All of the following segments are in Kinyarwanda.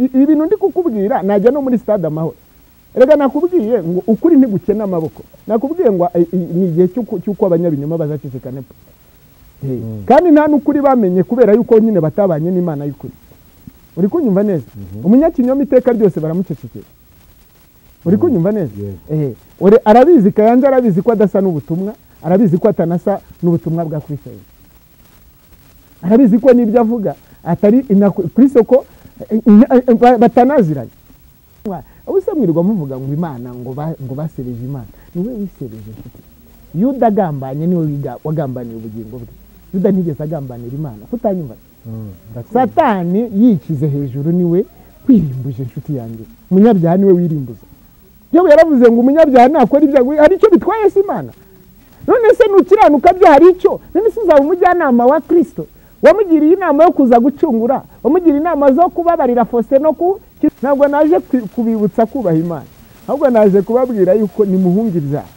Ibi bintu ndi kukubwira najya no muri Stade Amahoro. Erega nakubwiye ngo ukuri ntigukena amaboko. Nakubwiye ngo ni igihe cy'uko abanyabinyoma bazaceceka nepo. Kandi nta n'ukuri bamenye kubera yuko nyine batabanye n'Imana y'ukuri. Uri kunyumva neza? Umunyakinyoma iteka ryose baramucecekera. Uri kunyumva neza? Arabizi Kayanja, arabizi ko adasa n'ubutumwa, arabizi ko atanasa n'ubutumwa bwa Kristo. Arabizi ko n'ibyo avuga atari Kristo ko batanaziranye. Ubuse mwirirwa muvuga ngo Imana ngo basebeje Imana. Niwe wisebeje inshuti. Yuda agambanye niwe wagambaniye ubugingo bwe. Yuda ntigeze agambanira Imana. Kutanyumva. Satani yikize hejuru niwe kwirimbuje inshuti yanjye. Umunyabyaha niwe wirimbuza. Yobu yaravuze ngo umunyabyaha nakora ibyago hari icyo bitwaye se Imana. None se nukiranuka byo hari icyo? None se uzaba umujyanama wa Kristo? Wamugiriye inama yo kuza gucungura, wamugiriye inama zo kubabarira Faustin no ku ntabwo naje kubibutsa kubaha Imana. Ahubwo naje kubabwira yuko nimuhunga ibyaha.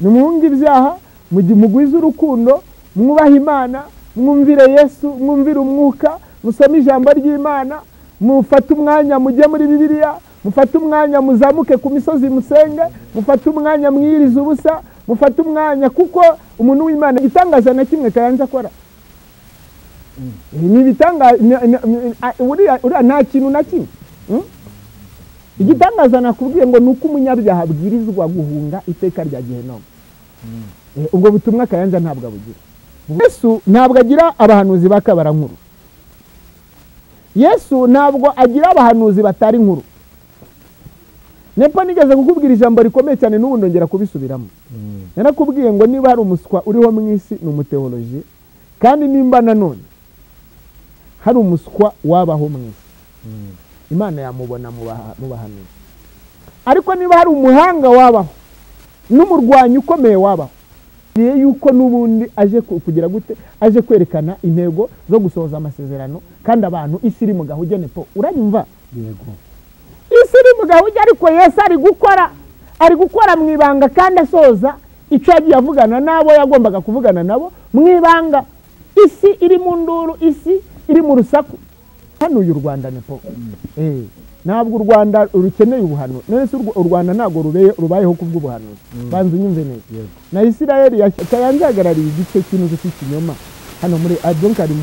Nimuhunga ibyaha, mugwize urukundo, mwubaha Imana, mwumvire Yesu, mwumvire umwuka, musome ijambo ry'Imana, mufate umwanya mujye muri Bibiliya, mufate umwanya muzamuke ku misozi musenge, mufate umwanya mwirize ubusa, mufate umwanya kuko umuntu w'Imana igitangaza na kimwe Kayanja akora. Ni bitanga uriya nta kintu na kimwe. Igitangaza nakubwiye ngo nuko umunyabyaha abwirizwa guhunga iteka rya Gehinomu. Ubwo butumwa Kayanja ntabwo abugira. Yesu ntabwo agira abahanuzi bakabara nkuru. Yesu ntabwo agira abahanuzi batari inkuru. Nepo nigeze kukubwira ijambo rikomeye cyane n'ubu ndongera kubisubiramo. Narakubwiye ngo niba hari umuswa uriho mu isi ni umuteoloji, kandi nimba nanone hari umuswa wabaho mu isi Imana yamubona mu bahanuzi. Ariko niba hari umuhanga wabaho n'umurwanyi ukomeye wabaho, niye yuko n'ubundi aje kugira gute, aje kwerekana intego zo gusohoza amasezerano, kandi abantu isi iri mu gahuge nepo. Uranyumva? Yego. Isi iri mu gahuge, ariko Yesu ari gukora mu ibanga kandi asohoza icyo yagiye avugana nabo yagombaga kuvugana nabo mu ibanga. Isi iri mu nduru, isi iri mu rusaku. Hano uyu Rwanda nepo. Ntabwo u Rwanda rukeneye ubuhanuzi. None se u Rwanda ntabwo rubayeho kubw'ubuhanuzi. Banza unyumve neza. Na Isirayeli Kayanja ahagarariye igice cy'inusu cy'ikinyoma hano muri donc ari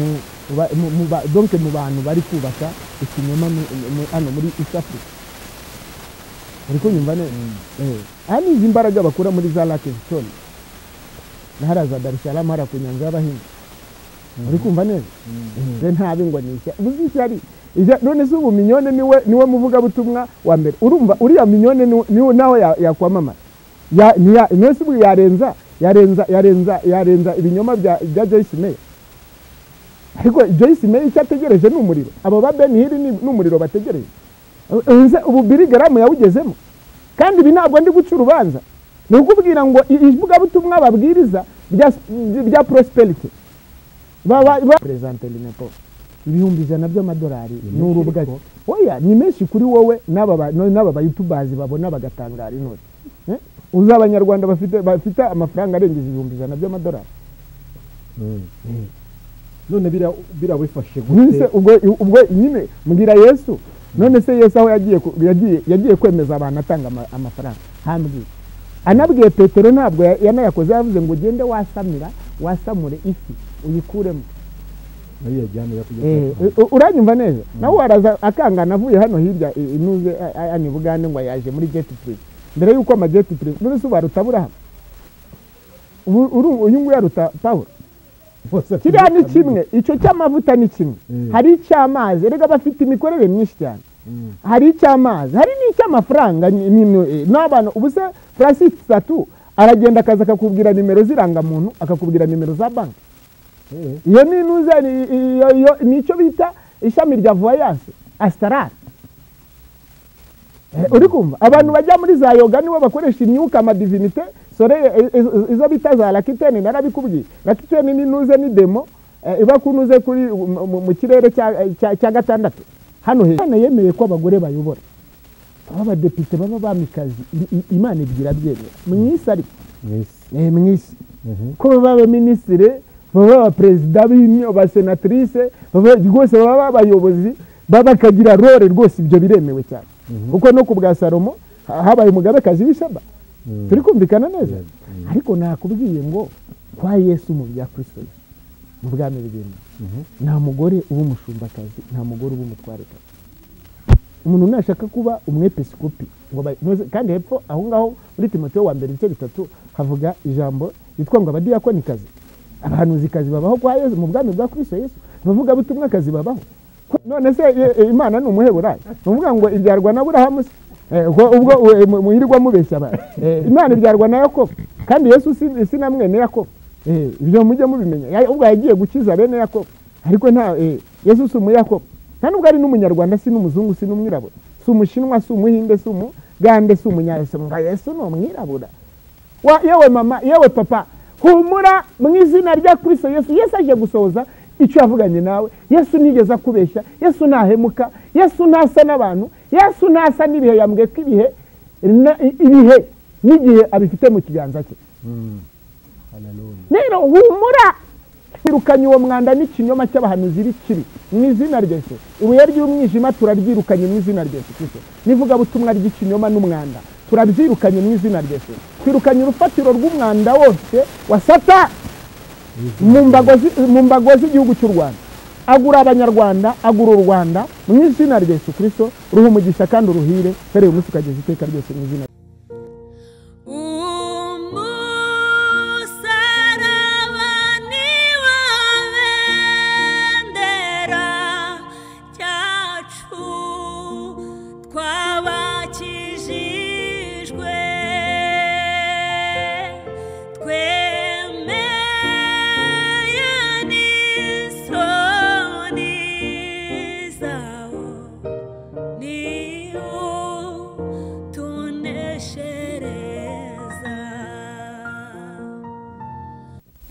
donc mu bantu bari kubaka ikinyoma hano muri East Africa. Uri kunyumva neza? Aha ni izi mbaraga bakura muri za Lake Victoria. Na hariya za Dar es Salaam, hariya ku nyanja y'Abahinde. Uri kumva neza? Ntabe ngo ni ishyari. Uzi ishyari? None se ubu Mignone niwe muvugabutumwa wa mbere. Urumva uriya Mignone niwe nawe yakwamamara. None se ubu yarenza ibinyoma bya Joyce Meyer. Ariko Joyce Meyer icyo ategereje ni umuriro. Abo ba Ben Hill ni umuriro bategereje. Ubu Billy Graham yawugezemo. Kandi ibi ntabwo ndi guca urubanza. Ni ukubwira ngo ivugabutumwa babwiriza bya prosperity. Baba presente linepo. 100,000 by'amadolari n'urubwa. Oya ni menshi kuri wowe n'aba bayutubazi babona bagatangara inoti. Uzi abanyarwanda bafite amafaranga arengeje 100,000 by'amadolari. None bira wifashe gute? Ubwo nyine mbwira Yesu. None se Yesu aho yagiye kwemeza abantu atanga amafaranga. Hambwiye. Anabwiye Petero ntabwo yanayakoze, yavuze ngo ugende wasamira wasamure ifi uyikuremo. Uranyumva neza? Nawe araza akangana avuye hano hirya inuze ani Bugande ngo yaje muri jet privé. Mbere yuko ama jet privé none se baruta Aburahamu. Uyu nguyu yaruta Pawulo. Kiriya ni kimwe, icyo cy'amavuta ni kimwe. Hari icy'amazi, erega bafite imikorere myinshi cyane. Hari icy'amazi, hari n'icy'amafaranga n'abantu. Ubu se Francis Satu aragenda akaza akakubwira nimero z'irangamuntu, akakubwira nimero za banki. Iyo ni inuze, ni icyo bita ishami rya voyance astral. Uri kumva abantu bajya muri za yoga nibo bakoresha imyuka amadivinite sore izo bita za rakiteni. Narabikubwiye, rakiteni ni inuze ni demo iba kunuze kuri mu kirere cya gatandatu hano hejuru. Yemeye ko abagore bayobora, abadepite baba bamikazi, Imana ibwira byemera mu isi, ariko mu isi ko baba minisitiri, baba perezida b'inyo, ba senatrice, rwose baba abayobozi. bakagira role rwose, ibyo biremewe cyane. Kuko no ku bwa Salomo habaye umugabekazi w'Isheba. Turi kumvikana neza? Ariko nakubwiye ngo kwa Yesu mu bya Kristo Yesu, mu bwami bw'Imana, nta mugore uba umushumbakazi, nta mugore uba umutwarekazi. Umuntu nashaka kuba umwepiskopi ngo kandi hepfo aho ngaho muri Timoteyo wa mbere ibice 3 havuga ijambo yitwa ngo abadiyakonikazi, abahanuzikazi babaho kwa Yesu mu bwami bwa Kristo Yesu, abavuga butumwakazi babaho. None se Imana ni umuheburayo? Nuvuga ngo ibyarwa na Aburahamu se? Ubwo muhirirwa mubeshya abantu. Imana ibyarwa na Yakobo, kandi Yesu si na mwene Yakobo. Ibyo mujye mubimenya. Ubwo yagiye gukiza bene Yakobo, ariko nta Yesu si umuyakobo. Nta nubwo ari n'umunyarwanda, si n'umuzungu, si n'umwirabura, si umushinwa, si umuhinde, si umugande, si umunyayisonga. Yesu ni umwirabura. Yewe mama, yewe papa, humura mu izina rya Kristo Yesu. Yesu aje gusohoza icyo yavuganye nawe. Yesu nigeze akubeshya, Yesu ntahemuka, Yesu ntasa n'abantu, Yesu ntasa n'ibihe. Yambwiye ko ibihe ibihe n'igihe abifite mu kiganza cye. Rero humura, twirukanye uwo mwanda n'ikinyoma cy'abahanuzi b'ikibi mu izina rya Yesu. Ibuye ry'umwijima turaryirukanye mu izina rya Yesu Kristo. N'ivugabutumwa ry'ikinyoma n'umwanda turabyirukanye mu izina rya Yesu. Twirukanye urufatiro rw'umwanda wose wa Satani mu mbago z'igihugu cy'u Rwanda. Agura abanyarwanda, agura u Rwanda mu izina rya Yesu Kristo. Ruha umugisha kandi uruhire, uhereye umunsi ukageza iteka ryose mu izina.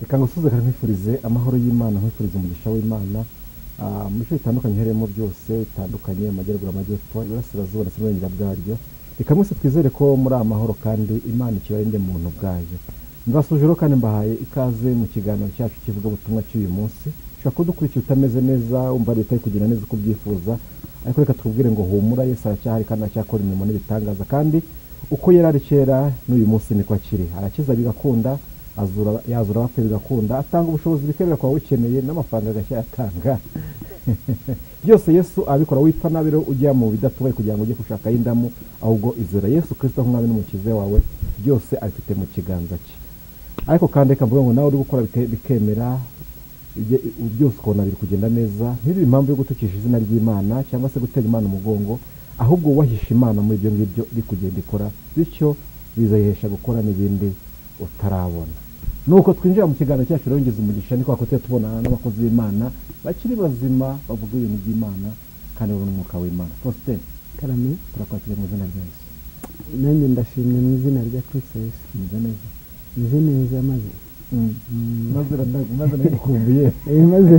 Reka ngusuze kandi nkwifurize amahoro y'Imana, nkwifurize umugisha w'Imana mu bice bitandukanye uhereyemo byose bitandukanye, amajyaruguru, amajyepfo, iburasirazuba ndetse n'uburengera bwaryo. Reka mwese twizere ko muri amahoro kandi Imana ikibarinde mu buntu bwayo. Mbasuje rero kandi mbahaye ikaze mu kiganiro cyacu kivuga ubutumwa cy'uyu munsi. Ushobora kudukurikira utameze neza, wumva bitari kugenda neza uko ubyifuza, ariko reka tukubwire ngo humura, Yesu aracyahari kandi aracyakora imirimo n'ibitangaza, kandi uko yari ari kera n'uyu munsi niko akiri. Arakiza bigakunda, yazura abapfuye bigakunda, atanga ubushobozi bikemera kwa ukeneye, n'amafaranga agashya yatanga. Byose Yesu abikora. Wipfa nabi rero ujya mu bidatubaye kugira ngo ujye gushaka indamu, ahubwo izera Yesu Kristo nk'umwami n'umukiza wawe, byose abifite mu kiganza cye. Ariko kandi reka mvuge ngo nawe uri gukora bikemera, byose ukabona biri kugenda neza, ntibibe impamvu yo gutukisha izina ry'Imana cyangwa se gutera Imana umugongo, ahubwo wubahisha Imana muri ibyo ngibyo iri kugenda ikora, bityo bizayihesha gukora n'ibindi utarabona. Nuko twinjira mu kiganiro cyacu rero, ngeze umugisha ni kwa ko tubonana n'abakozi b'Imana bakiri bazima, bavuga ibintu by'Imana kandi babona umwuka w'Imana. Faustin, Karame, turakwakiriye mu izina rya Yesu. Nanjye ndashimye mu izina rya Kristo Yesu. Meze neza. Meze neza maze. Maze nagukumbuye. Maze.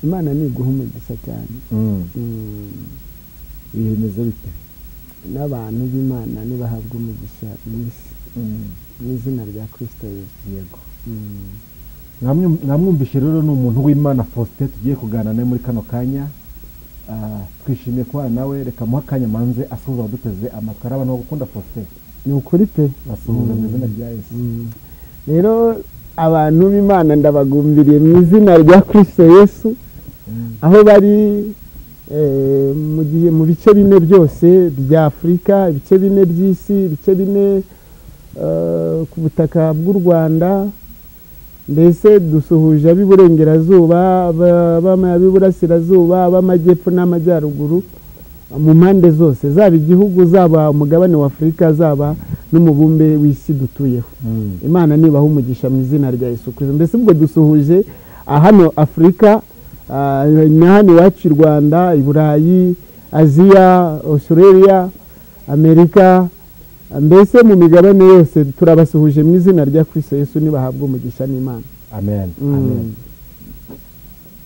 Imana niguha umugisha cyane. Ibihe bimeze bite? N'abantu b'Imana nibahabwa umugisha mwisi mu izina rya Kristo Yesu. Yego. Namwumvishe rero ni umuntu w'Imana Faustin tugiye kuganira nawe muri kano kanya. Twishimiye kubana nawe. Reka muhe akanya manze asuhuza abaduteze amatwi. Hari abantu bagukunda Faustin. Ni ukuri pe. Basuhuza mu izina rya Yesu. Rero abantu b'Imana ndabagumbiriye mu izina rya Kristo Yesu, aho bari mu gihe mu bice bine byose bya Afurika, ibice bine by'isi, ibice bine ku butaka bw'u Rwanda, mbese dusuhuje ab'iburengerazuba, ab'iburasirazuba, ab'amajyepfo n'amajyaruguru, mu mpande zose, zaba igihugu, zaba umugabane wa Afurika, zaba n'umubumbe w'isi dutuyeho. Imana nibaha umugisha mu izina rya Yesu Kristo. Mbese ubwo dusuhuje hano Afurika, na hano iwacu i Rwanda, i Burayi, Aziya, Australia, Amerika, mbese mu migabane yose turabasuhuje mu izina rya Kristo Yesu, nibahabwa umugisha n'Imana. Amen. Amen.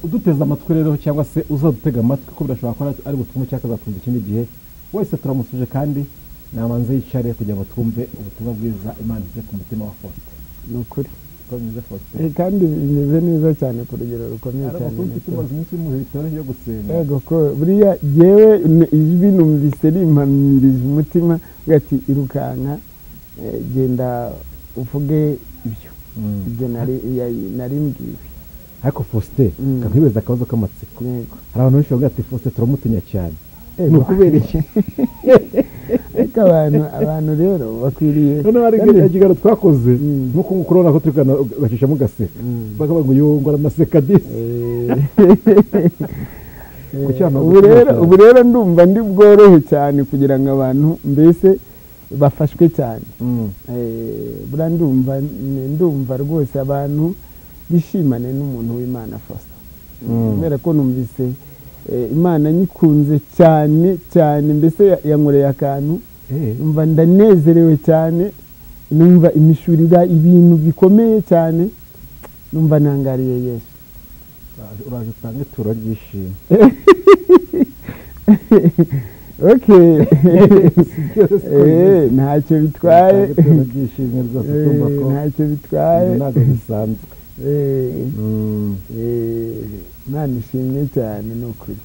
Uduteze amatwi rero cyangwa se uzadutega amatwi, ko birashobora kuba ari butumwa cyangwa akazatwumva ikindi gihe, wese turamusuje kandi namanze yicare kugira ngo twumve ubutumwa bwiza Imana ize ku mutima wa Faustin. Ni ukuri. Siko bimeze, Faustin? Kandi bimeze neza cyane ku rugero rukomeye Hari cyane. amakuru mfite, umaze iminsi uri mu bihe bitoroshye byo gusenga. Yego, ko buriya jyewe ijwi numvise rimpamirije umutima, uvuga ati irukanka, genda uvuge ibyo ibyo nari mbwiwe. Ariko Faustin, nkwibariza akabazo k'amatsiko. Yego. Hari abantu benshi bavuga ati Faustin turamutinya cyane. Yego. Ni ukubera iki? Ariko abantu rero bakwiriye Noneho hari kandi ikiganiro twakoze, nk'uko nguko urabona ko turi kuganira ugacishamo ugaseka, bakavuga ngo yo ngo aranaseka disi. Kuki abantu Ubu bagutinya rero cyane? Ubu rero ndumva ndi bworohe cyane kugira ngo abantu mbese bafashwe cyane. Buriya ndumva rwose abantu bishimane n'umuntu w'Imana Faustin, kubera ko numvise Imana nyikunze cyane cyane, mbese yankoreye akantu, numva ndanezerewe cyane, numva imishurira ibintu bikomeye cyane, numva ntangariye Yesu. Uraje utange ituro ry'ishimwe. Okay. Sibyo, siko bimeze? Ntacyo bitwaye. Utange ituro ry'ishimwe rwose, tumva ko Ntacyo bitwaye. ibyo ntabwo bisanzwe. Imana ishimwe cyane, ni ukuri.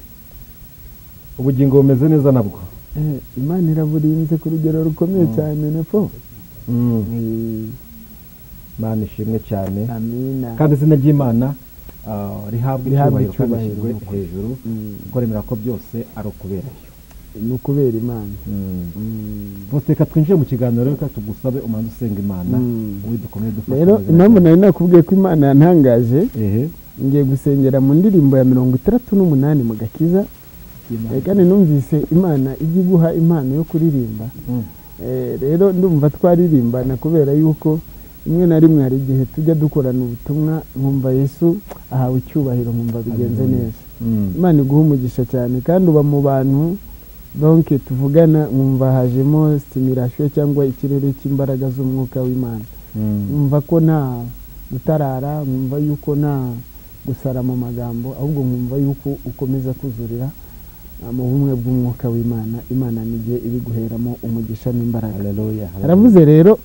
Ubugingo bumeze neza nabwo? Imana iraburinze ku rugero rukomeye cyane, nepo. Imana ishimwe cyane. Amina. Kandi izina ry'Imana rihabwe Rihabwe icyubahiro kandi icyubahiro, rishyirwe ni ukuri. hejuru, kuko remera ko byose ari ukuberayo. Ni ukubera Imana. Bose reka twinjire mu kiganiro, reka tugusabe umanze usenga Imana, wowe dukomeye dufasha Rero mu izina impamvu ryawe. nari nakubwiye ko Imana yantangaje, ngiye gusengera mu ndirimbo ya 68 mu gakiza. Imana. Kandi numvise Imana ijya iguha impano yo kuririmba. Rero ndumva twaririmbana, kubera yuko rimwe na rimwe hari igihe tujya dukorana ubutumwa nkumva Yesu ahawe icyubahiro, nkumva bigenze Hallelujah. neza. Imana iguha umugisha cyane, kandi uba mu bantu donc tuvugana nkumva hajemo stimulation cyangwa ikirere cy'imbaraga z'umwuka w'Imana. Nkumva ko nta gutarara, nkumva yuko nta gusara mu magambo, ahubwo nkumva yuko ukomeza kuzurira mu bumwe bw'umwuka w'Imana. Imana n'igihe ibiguheramo umugisha n'imbaraga. Hallelujah. Hallelujah. Aravuze rero,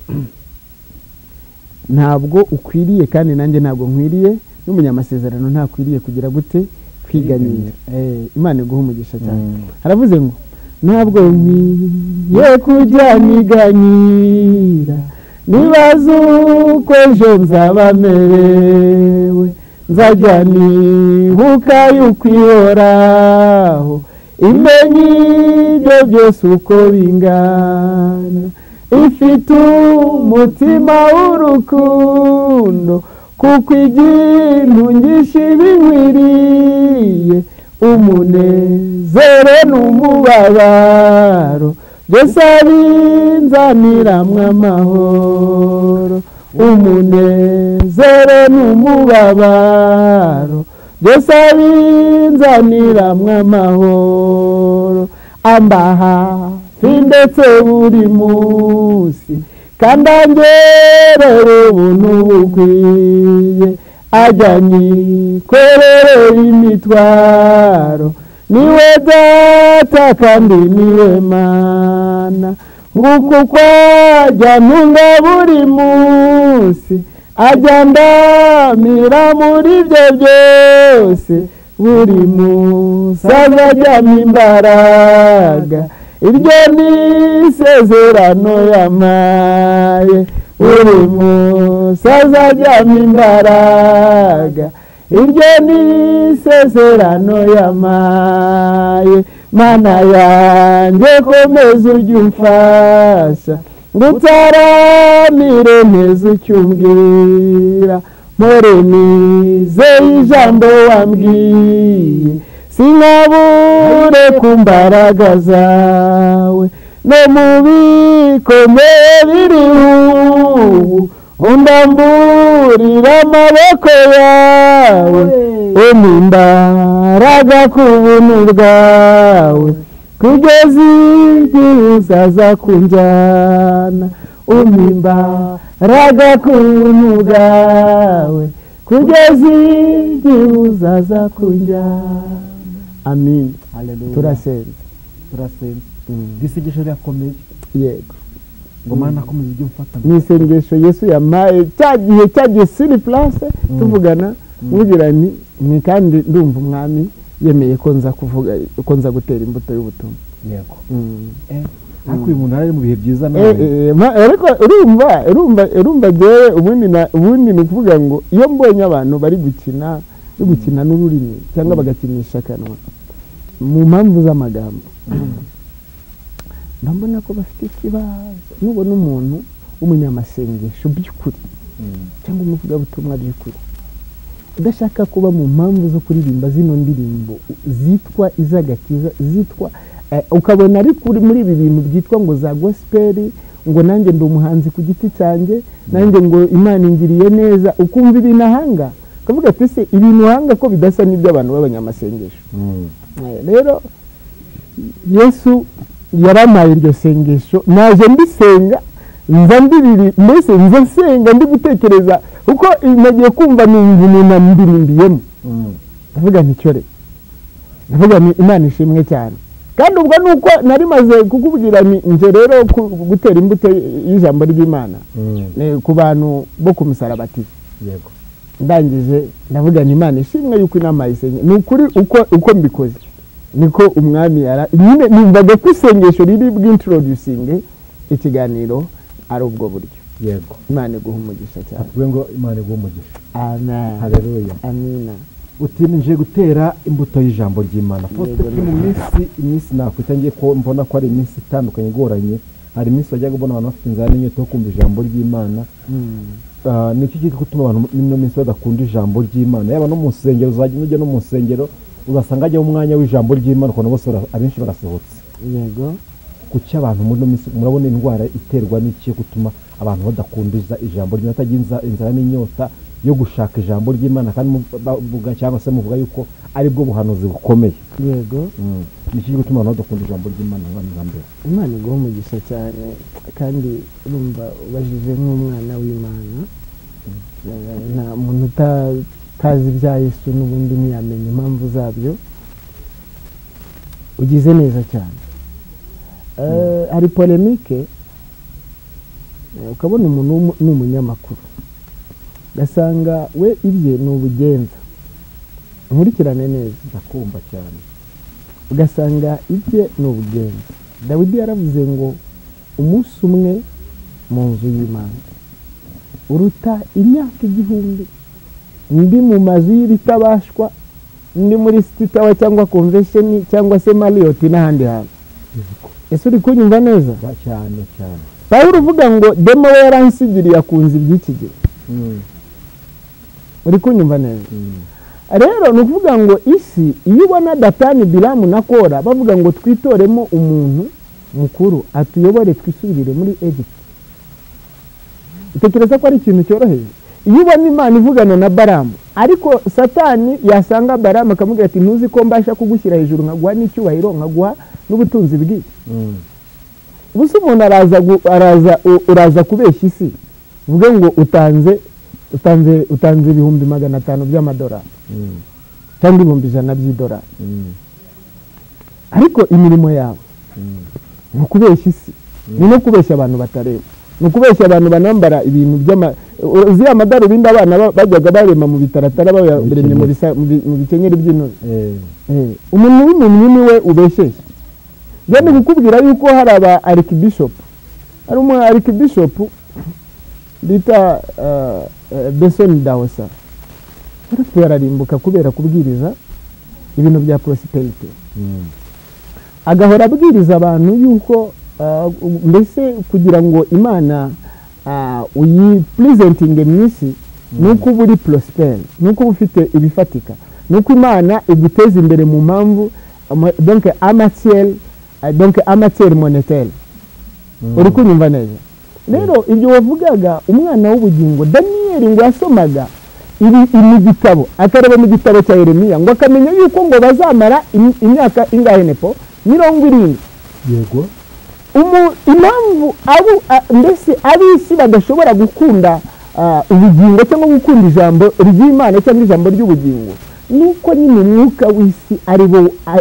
ntabwo ukwiriye, kandi nanjye ntabwo nkwiriye, n'umunyamasezerano ntakwiriye kugira gute? Kwiganyira. Imana iguha umugisha cyane. Haravuze ngo ntabwo nkwiye kujya niganyira, nibaza uko ejo nzaba merewe, nzajya nibuka yuko ihoraho imenye ibyo byose uko bingana, ifite umutima w'urukundo, kuko igintu ngisha ibinkwiriye, umunezero n'umubabaro byose abinzaniramwo amahoro, umunezero n'umubabaro byose abinzaniramwo amahoro, amba hafi ndetse buri munsi, kandi angerera ubuntu bukwiye, ajya anyikorera imitwaro, niwe Data kandi niwe Mana, nguko uko ajya ntunga buri munsi, ajya ndamira muri ibyo byose, buri munsi azajyamo imbaraga, iryo ni isezerano yampaye, buri munsi azajyamo imbaraga, iryo ni isezerano yampaye. Mana yanjye, komeza ujye umfasha ngutaramire neza icyo umbwira, mpore nizeye ijambo wambwiye, sinkabure ku mbaraga zawe, no mu bikomeye biriho ubu undamburira amaboko yawe, umpa imbaraga ku buntu bwawe, kugeza igihe uzaza kunjyana, umpa imbaraga ku buntu bwawe, kugeza igihe uzaza kunjyana. Amin. Hallelujah. Turasenze. Turasenze. Isengesho rirakomeye. Yego. Ngo Mana akomeze ujye umfata. Ni isengesho Yesu yamaye cyagiye siri place tuvugana, mubwira ni kandi ndumva umwami yemeye ko nza kuvuga, ko nza gutera imbuto y'ubutumwa. Yego. Ariko uyu muntu ari mu bihe byiza nawe. Ariko urumva jewe ubundi ni ukuvuga ngo iyo mbonye abantu bari gukina n'ururimi cyangwa bagakinisha akanwa mu mpamvu z'amagambo, mbona ko bafite ikibazo. Nubona umuntu w'umunyamasengesho by'ukuri cyangwa umuvugabutumwa by'ukuri udashaka kuba mu mpamvu zo kuririmba zino ndirimbo zitwa iz'agakiza, zitwa ukabona ari muri ibi bintu byitwa ngo za gospel, ngo nanjye ndi umuhanzi ku giti cyanjye, nanjye ngo Imana ingiriye neza, ukumva ibintu ahanga ukavuga ati se ibintu ahanga ko bidasa n'ibyo abantu b'abanyamasengesho. Rero Yesu yaramaye iryo sengesho, naje mbisenga, nza mbiriri, mbese nza nsenga ndi gutekereza kuko nagiye kumva numva umuntu ambirimbiyemo. Ndavuga nti cyore, ndavuga ni Imana ishimwe cyane. Kandi ubwo nuko nari maze kukubwira ni nje rero gutera imbuto y'ijambo ry'Imana ku bantu bo ku musarabati. Yego. Ndangije ndavuga ni Imana ishimwe yuko inama yisenye. Ni ukuri uko mbikoze niko umwami yara nyine numvaga ko isengesho riri bw'introducing ikiganiro ari ubwo buryo. Yego. Imana iguhe umugisha cyane. Tuvuge ngo Imana iguhe umugisha. Amen. Haleluya. Amina. Uti nje gutera imbuto y'ijambo ry'Imana. Faustin, mu minsi iminsi nakwita ngiye ko mbona ko ari iminsi itandukanye igoranye, hari iminsi wajyaga ubona abantu bafite inzara n'inyota yo kumva ijambo ry'Imana. Niki kiri gutuma abantu n'ino minsi badakunda ijambo ry'Imana? Yaba no mu nsengero, uzajya ujya no mu nsengero uzasanga ajya umwanya w'ijambo ry'Imana ukabona bose abenshi barasohotse. Yego. Kuki abantu muri no minsi murabona indwara iterwa n'iki gutuma abantu badakunda ijambo ry'Imana, batagira inzara n'inyota yo gushaka ijambo ry'Imana, kandi muvuga cyangwa se muvuga yuko ari bwo buhanuzi bukomeye. Yego. Niki gutuma abantu badakunda ijambo ry'Imana nka mbere? Imana iguhe umugisha cyane, kandi urumva ubajije nk'umwana w'Imana, nta muntu utazi ibya Yesu n'ubundi ntiyamenya impamvu zabyo. Ugize neza cyane. Hari polemike, ukabona umuntu ni umunyamakuru, gasanga we ibye ni ubugenza, nkurikirane neza, ndakumva cyane, ugasanga ibye ni ubugenza. Dawidi yaravuze ngo umunsi umwe mu nzu y'Imana uruta imyaka 1000, ndi mu mazu y'ibitabashwa, ndi muri City Tower cyangwa Convention cyangwa se Marriott n'ahandi hantu. Ese uri kunyumva neza? Cyane cyane. Pawulo uvuga ngo dema we yaransigiriye akunze iby'iki gihe. Uri kunyumva neza? Rero ni ukuvuga ngo isi iyo ubona Datani, Bilamu na Kora bavuga ngo twitoremo umuntu mukuru atuyobore twisubirire muri Egypt, utekereza ko ari ikintu cyoroheje? Iyo ubona Imana ivugana na Balamu, ariko Satani yasanga Balamu akamubwira ati ntuzi ko mbasha kugushyira hejuru nkaguha n'icyubahiro nkaguha n'ubutunzi bwinshi. Ubusa umuntu araza kubeshya isi, uvuge ngo utanze 500,000 by'amadolari cyangwa 100,000 by'idolari, ariko imirimo yawe ni ukubeshya isi, ni no kubeshya abantu batareba, ni ukubeshya abantu banambara ibintu by'ama uzi amadarubindi abana bajyaga barema mu bitaratara babaremye mu bikenyeri by'intozi. Umuntu w'impumyi ni we ubeshyeshya. Njye kukubwira yuko hari aba archbishop, hari umu archbishop bita Benson Dawosa, yarapfuye ararimbuka kubera kubwiriza ibintu bya prosperity. Agahora abwiriza abantu yuko mbese kugira ngo Imana uyipresentinge mu isi nuko uba uri prosper, nuko uba ufite ibifatika, nuko Imana iguteza imbere mu mpamvu donc amatiel, donc amatiel monétaire. Uri kunyumva neza? Rero ibyo wavugaga umwana w'ubugingo Daniel ngo yasomaga ibi mu gitabo, akareba mu gitabo cya Yeremiya ngo akamenya yuko ngo bazamara imyaka ingahe nepo 70. Yego. Impamvu mbese ab'isi badashobora gukunda ubugingo cyangwa gukunda ijambo ry'Imana cyangwa ijambo ry'ubugingo, nuko nyine umwuka w'isi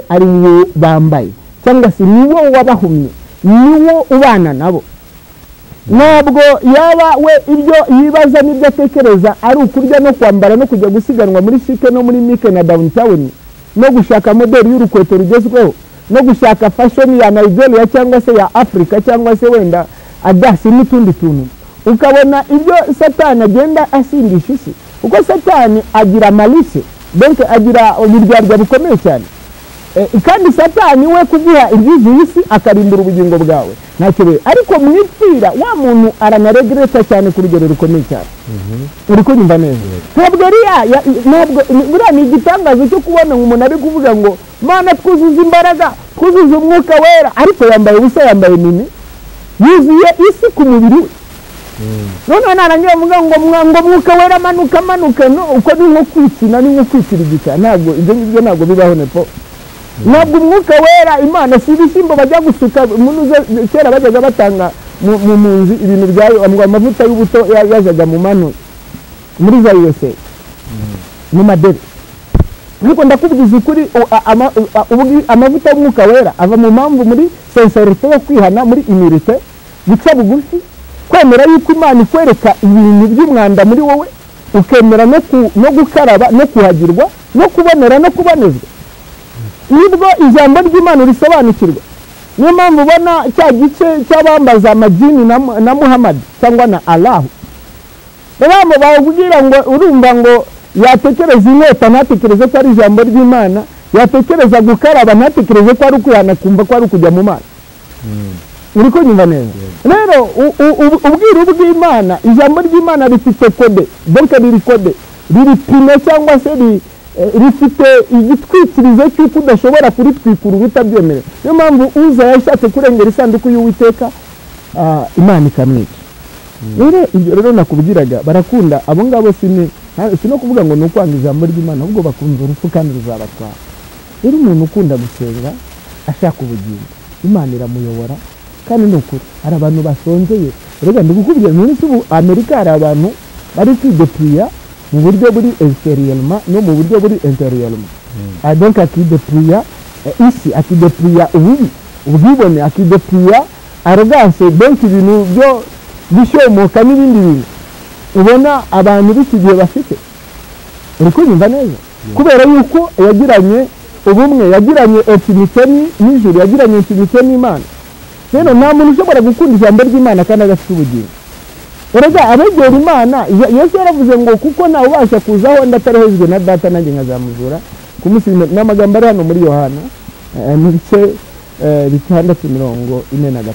ari wo bambaye, cyangwa se niwo wabahumye, niwo ubana nabo. Ntabwo yaba we ibyo yibaza n'ibyo atekereza ari ukurya no kwambara no kujya gusiganwa muri Chic no muri Mike na Downtown, no gushaka modeli y'urukweto rugezweho, no gushaka fashion ya Nigeria cyangwa se ya Africa cyangwa se wenda adasi n'utundi tuntu. Ukabona ibyo Satani agenda asindisha isi, kuko Satani agira malice, donc agira uburyarya bukomeye cyane. Kandi Satani we kuguha ibyuzuye isi akarimbura ubugingo bwawe ntacyo we, ariko mwipfira wa muntu aranaregreta cyane ku rugero rukomeye cyane. Uri kunyumva neza? Ntabwo ntabwo buriya ni igitangazo cyo kubona umuntu ari kuvuga ngo Mana twuzuze imbaraga, twuzuze umwuka wera, ariko yambaye ubusa, yambaye mini, yuzuye isi ku mubiri we. Noneho narangira avuga ngo mwuka wera amanuka amanuka, no uko ni nko kwikina, ni nko kwikirigita. Ntabwo ibyo ngibyo ntabwo bibaho nepo. Ntabwo umwuka wera Imana si ibishyimbo bajya gusuka munuze. Kera bajyaga batanga mu munzi ibintu byayo, amavuta y'ubuto yazaga mu manu muri za USA mu madebe. Ariko ndakubwiza ukuri, amavuta y'umwuka wera ava mu mpamvu muri sincérité yo kwihana, muri humilité, guca bugufi, kwemera yuko Imana ikwereka ibintu by'umwanda muri wowe, ukemera no gukaraba no kuhagirwa no kubonera no kubonezwa. Nibwo ijambo ry'Imana risobanukirwa. Niyo mpamvu ubona cya gice cy'abambaza amajini na Muhammad cyangwa na Allah, bamwe bakubwira ngo urumva ngo yatekereza inkota ntatekereze ko ari ijambo ry'Imana, yatekereza gukaraba ntatekereze ko ari ukwihana, kumva ko ari ukujya mu mazi. Uri kunyumva neza? Rero ubwiru bw'Imana, ijambo ry'Imana rifite code, donc riri code, riri pine cyangwa se rifite igitwikirizo cy'uko udashobora kuritwikura utabyemera. Niyo mpamvu uza yashatse kurengera isanduku y'Uwiteka, Imana ikamwica. Rero ibyo rero nakubwiraga, barakunda abo ngabo, si no kuvuga ngo ni ukwanga ijambo ry'Imana, ahubwo bakunze urupfu kandi ruzabatwara. Rero umuntu ukunda gusenga ashaka ubugingo, Imana iramuyobora. Kandi ni ukuri hari abantu basonzeye. Rega ndikukubwira, none se ubu Amerika hari abantu bari kwidepriya mu buryo buri extérieurement no mu buryo buri intérieurement. Donc akidepriya isi, akidepriya ububi, ubwibone, akidepriya arrogance, donc ibintu byo bishomoka n'ibindi bintu ubona abantu b'iki gihe bafite. Uri kunyumva neza? Kubera yuko yagiranye ubumwe, yagiranye intimité n'ijuru, yagiranye intimité n'Imana. Rero nta muntu ushobora gukunda ijambo ry'Imana kandi adafite ubugingo. Erega abegera Imana, Yesu yaravuze ngo kuko ntawe ubasha kuzaho ndatarehejwe na Data, nanjye nkazamuzura ku munsi. N'amagambo ari hano muri Yohana mu bice 6:43.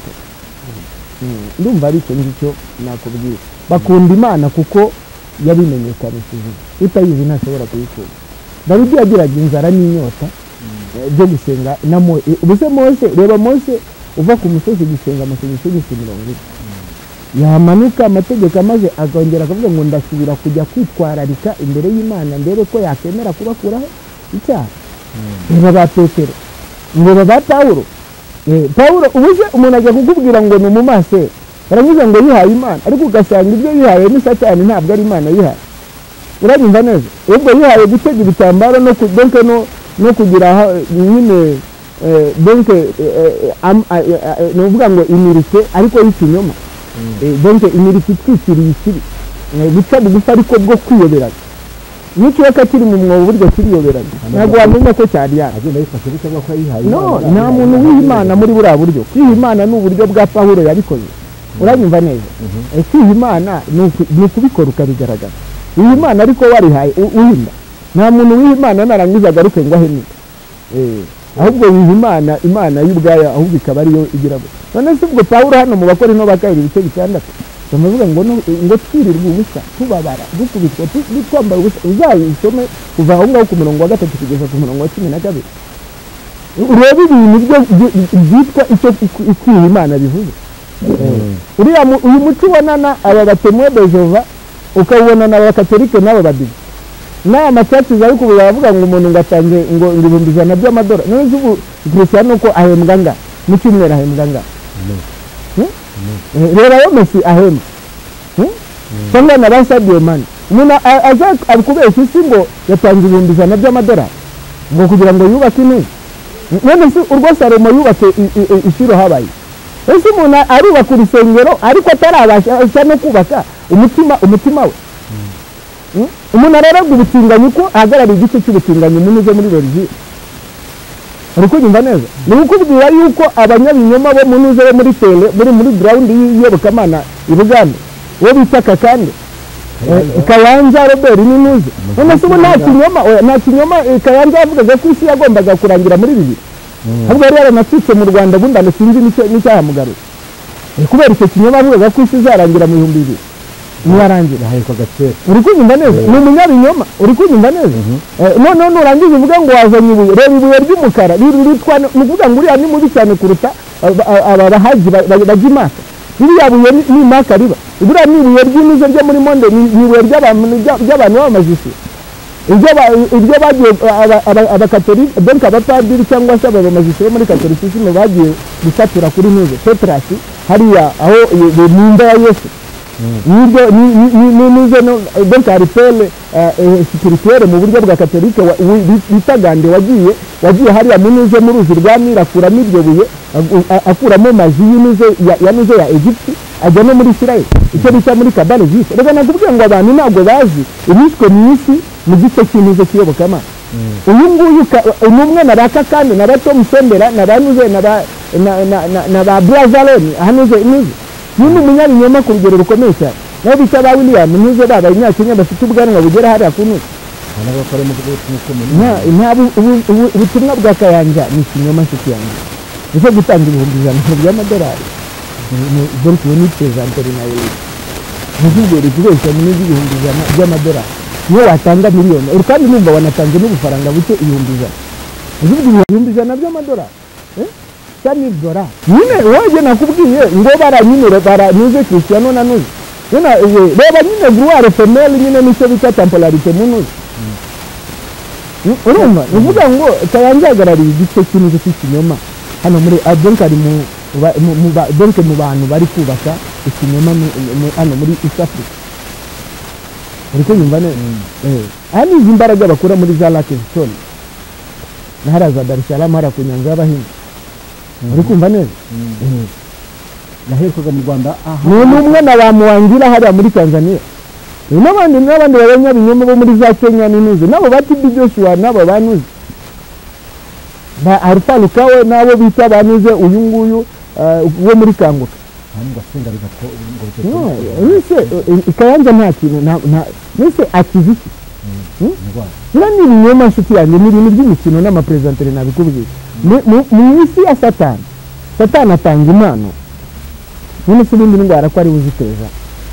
Ndumva ari icyo ngicyo nakubwira. Bakunda Imana kuko yabimenyekanishije, utayizi ntashobora kuyikunda. Dawidi yagiraga inzara n'inyota byo gusenga. Ubuse Mose, reba Mose uva ku musozi gusenga amasengesho y'iminsi 40, yamanuka amategeko amaze akongera akavuga ngo ndasubira kujya kwitwararika imbere y'Imana ndebe ko yakemera kubakuraho icyaha. Reba ba Petero, reba ba Pawulo. Pawulo ubuze umuntu ajya kukubwira ngo ni umumasera, baravuga ngo yihaye Imana, ariko ugasanga ibyo yihaye ni Satani, ntabwo ari Imana yihaye. Uranyumva neza? Ubwo yihaye gutega ibitambaro no kugira nyine donc ni ukuvuga ngo imirike ariko y'ikinyoma, donc imirike itwikiriye ikibi, guca bugufi ariko bwo kwiyoberanya. N'ikiyoka kiri mu mwobo burya kiriyoberanya, ntabwo wamenya ko cyari Agenda yifashe gutya avuga ko yihaye. No, nta muntu wiha Imana muri buriya buryo. Kwiha Imana ni uburyo bwa Pawulo yabikoze. Uranyumva neza? Kwiha Imana ni ukubikora ukabigaragaza. Wiha Imana ariko warihaye uhinda. Nta muntu wiha Imana narangiza agaruke ngo ahenuke. Ahubwo wiha Imana, Imana y'ubwayo ahubwo ikaba ariyo igira gutya. None se ubwo Pawulo hano mu Bakorinto ba kabiri ibice 6 bamavuga ngo ngo twirirwe ubusa, tubabara, dukubitwa, twambaye ubusa. Uzayisome kuva aho ngaho ku murongo wa 3 kugeza ku murongo wa 12, urebe ibintu byitwa icyo kwiha Imana bivuze. Uriya uyu muco ubonana aba ba Témoins de Jéhovah, ukawubonana abakatolike n'aba badive n'aya macaci, ariko ubu baravuga ngo umuntu ngo atange ngo 100,000 by'amadolari. None se ubu Cristiano ko ahembwa nga mu cyumweru ahembwa nga? Reba ayo Messi ahembwa cyangwa na ba Sadio Mane. Umuntu aza akubeshya isi ngo yatanze 100,000 by'amadolari ngo kugira ngo yubake intebe. None se urwo Salomo yubatse i Shilo habaye Ese umuntu arubaka urusengero ariko atarabasha no kubaka umutima we. Umuntu araraga ubutinganyi ko ahagarariye igice cy'ubutinganyi munuze muri religion. Uri kunyumva neza? Ni ukubwira yuko abanyabinyoma bo munuze bo muri tele muri ground y'iyobokamana i Buganda, uwo bita Kakande, Kayanja Robert n'inuze. None se ubu nta kinyoma, nta kinyoma Kayanja yavugaga ko isi yagombaga kurangira muri 2000. Ahubwo yari yaranacitse mu Rwanda ubundi sinzi n'icyahamugaruye. Kubera icyo kinyoma avugaga ko isi izarangira mu 2000. Niyarangira yaherukaga kera. Uri kunyumva neza? Ni umunyabinyoma. Uri kunyumva neza? Noneho nurangiza uvuga ngo wazanye ibuye, reba ibuye ry'umukara ritwa, ni ukuvuga ngo uriya ni mubi cyane kuruta aba bahaji bajya imaka. Ririya buye ni imaka riba. Buriya ni ibuye ry'inuze ryo muri monde, ni ibuye ry'abantu b'abamajisi. Ibyo bagiye abakatolika, donc abapadiri cyangwa se abamajisi bo muri katolicisme bagiye gusatura kuri nuze Petrasi hariya aho ni ya Yesu. Niryo ni no donc hari pele spirituelle mu buryo bwa katolike bitagande wagiye hariya munuze mu ruzi rwa Nili akuramo iryo buye, akuramo maji y'inuze ya nuze ya Egypt ajya no muri Israel, icyo bita muri Kabale jisi. Reka nakubwiye ngo abantu ntabwo bazi ibishwe mu isi mu gice cy'inuze kiyobokamana. Uyu nguyu ni umwe na ba Kakande na ba Tom Sembera na ba nuze na ba Brazaloni hanuze inuze. Ni umunyabinyoma ku rugero rukomeye cyane. Nabo bita ba William nuze baba Abanyakenya bafite ubwanwa bugera hariya ku nuze. Ubutumwa bwa Kayanja ni ikinyoma nshuti yanjye. Nicyo gutanga 100,000 by'amadolari. Donc iyo ni presentere na yo. Ntuzigere kubeshya muri 100,000 by'amadolari. Niyo watanga miliyoni. Kandi numva wanatanze n'ubufaranga buke 100,000. Uzuvuga 100,000 by'amadolari. $100,000. Nyine wowe nakubwiye ngo baranyine baranyuze Cristiano na nuze. Nyine reba nyine gloire femelle nyine nicyo bita temporalité munuze. Urumva uvuga ngo Kayanja ahagarariye igice cy'inuze cy'ikinyoma hano muri donc ari mu donc mu bantu bari kubaka ikinyoma hano muri East Africa. Uri kunyumva neza? Aha ni izi mbaraga bakura muri za Lake Victoria na hariya za Dar es Salaam hariya ku nyanja y'Abahinde. Uri kumva neza? Yaherukaga mu Rwanda aha. Ni umwe na ba Muwangira hariya muri Tanzania. N'abandi b'abanyabinyoma bo muri za Kenya n'inuze nabo ba TB Joshua nabo banuze ba Alpha Lukawe nabo bita banuze uyu nguyu wo muri Kanguka. Kayanja nta kintu nese akiza iki? Biriya ni ibinyoma nshuti yanjye, ni ibintu by'imikino n'amapresentere nabikubwiye. Mu isi ya Satani, Satani atanga impano. None se ibindi ndwara ko ari uziteza?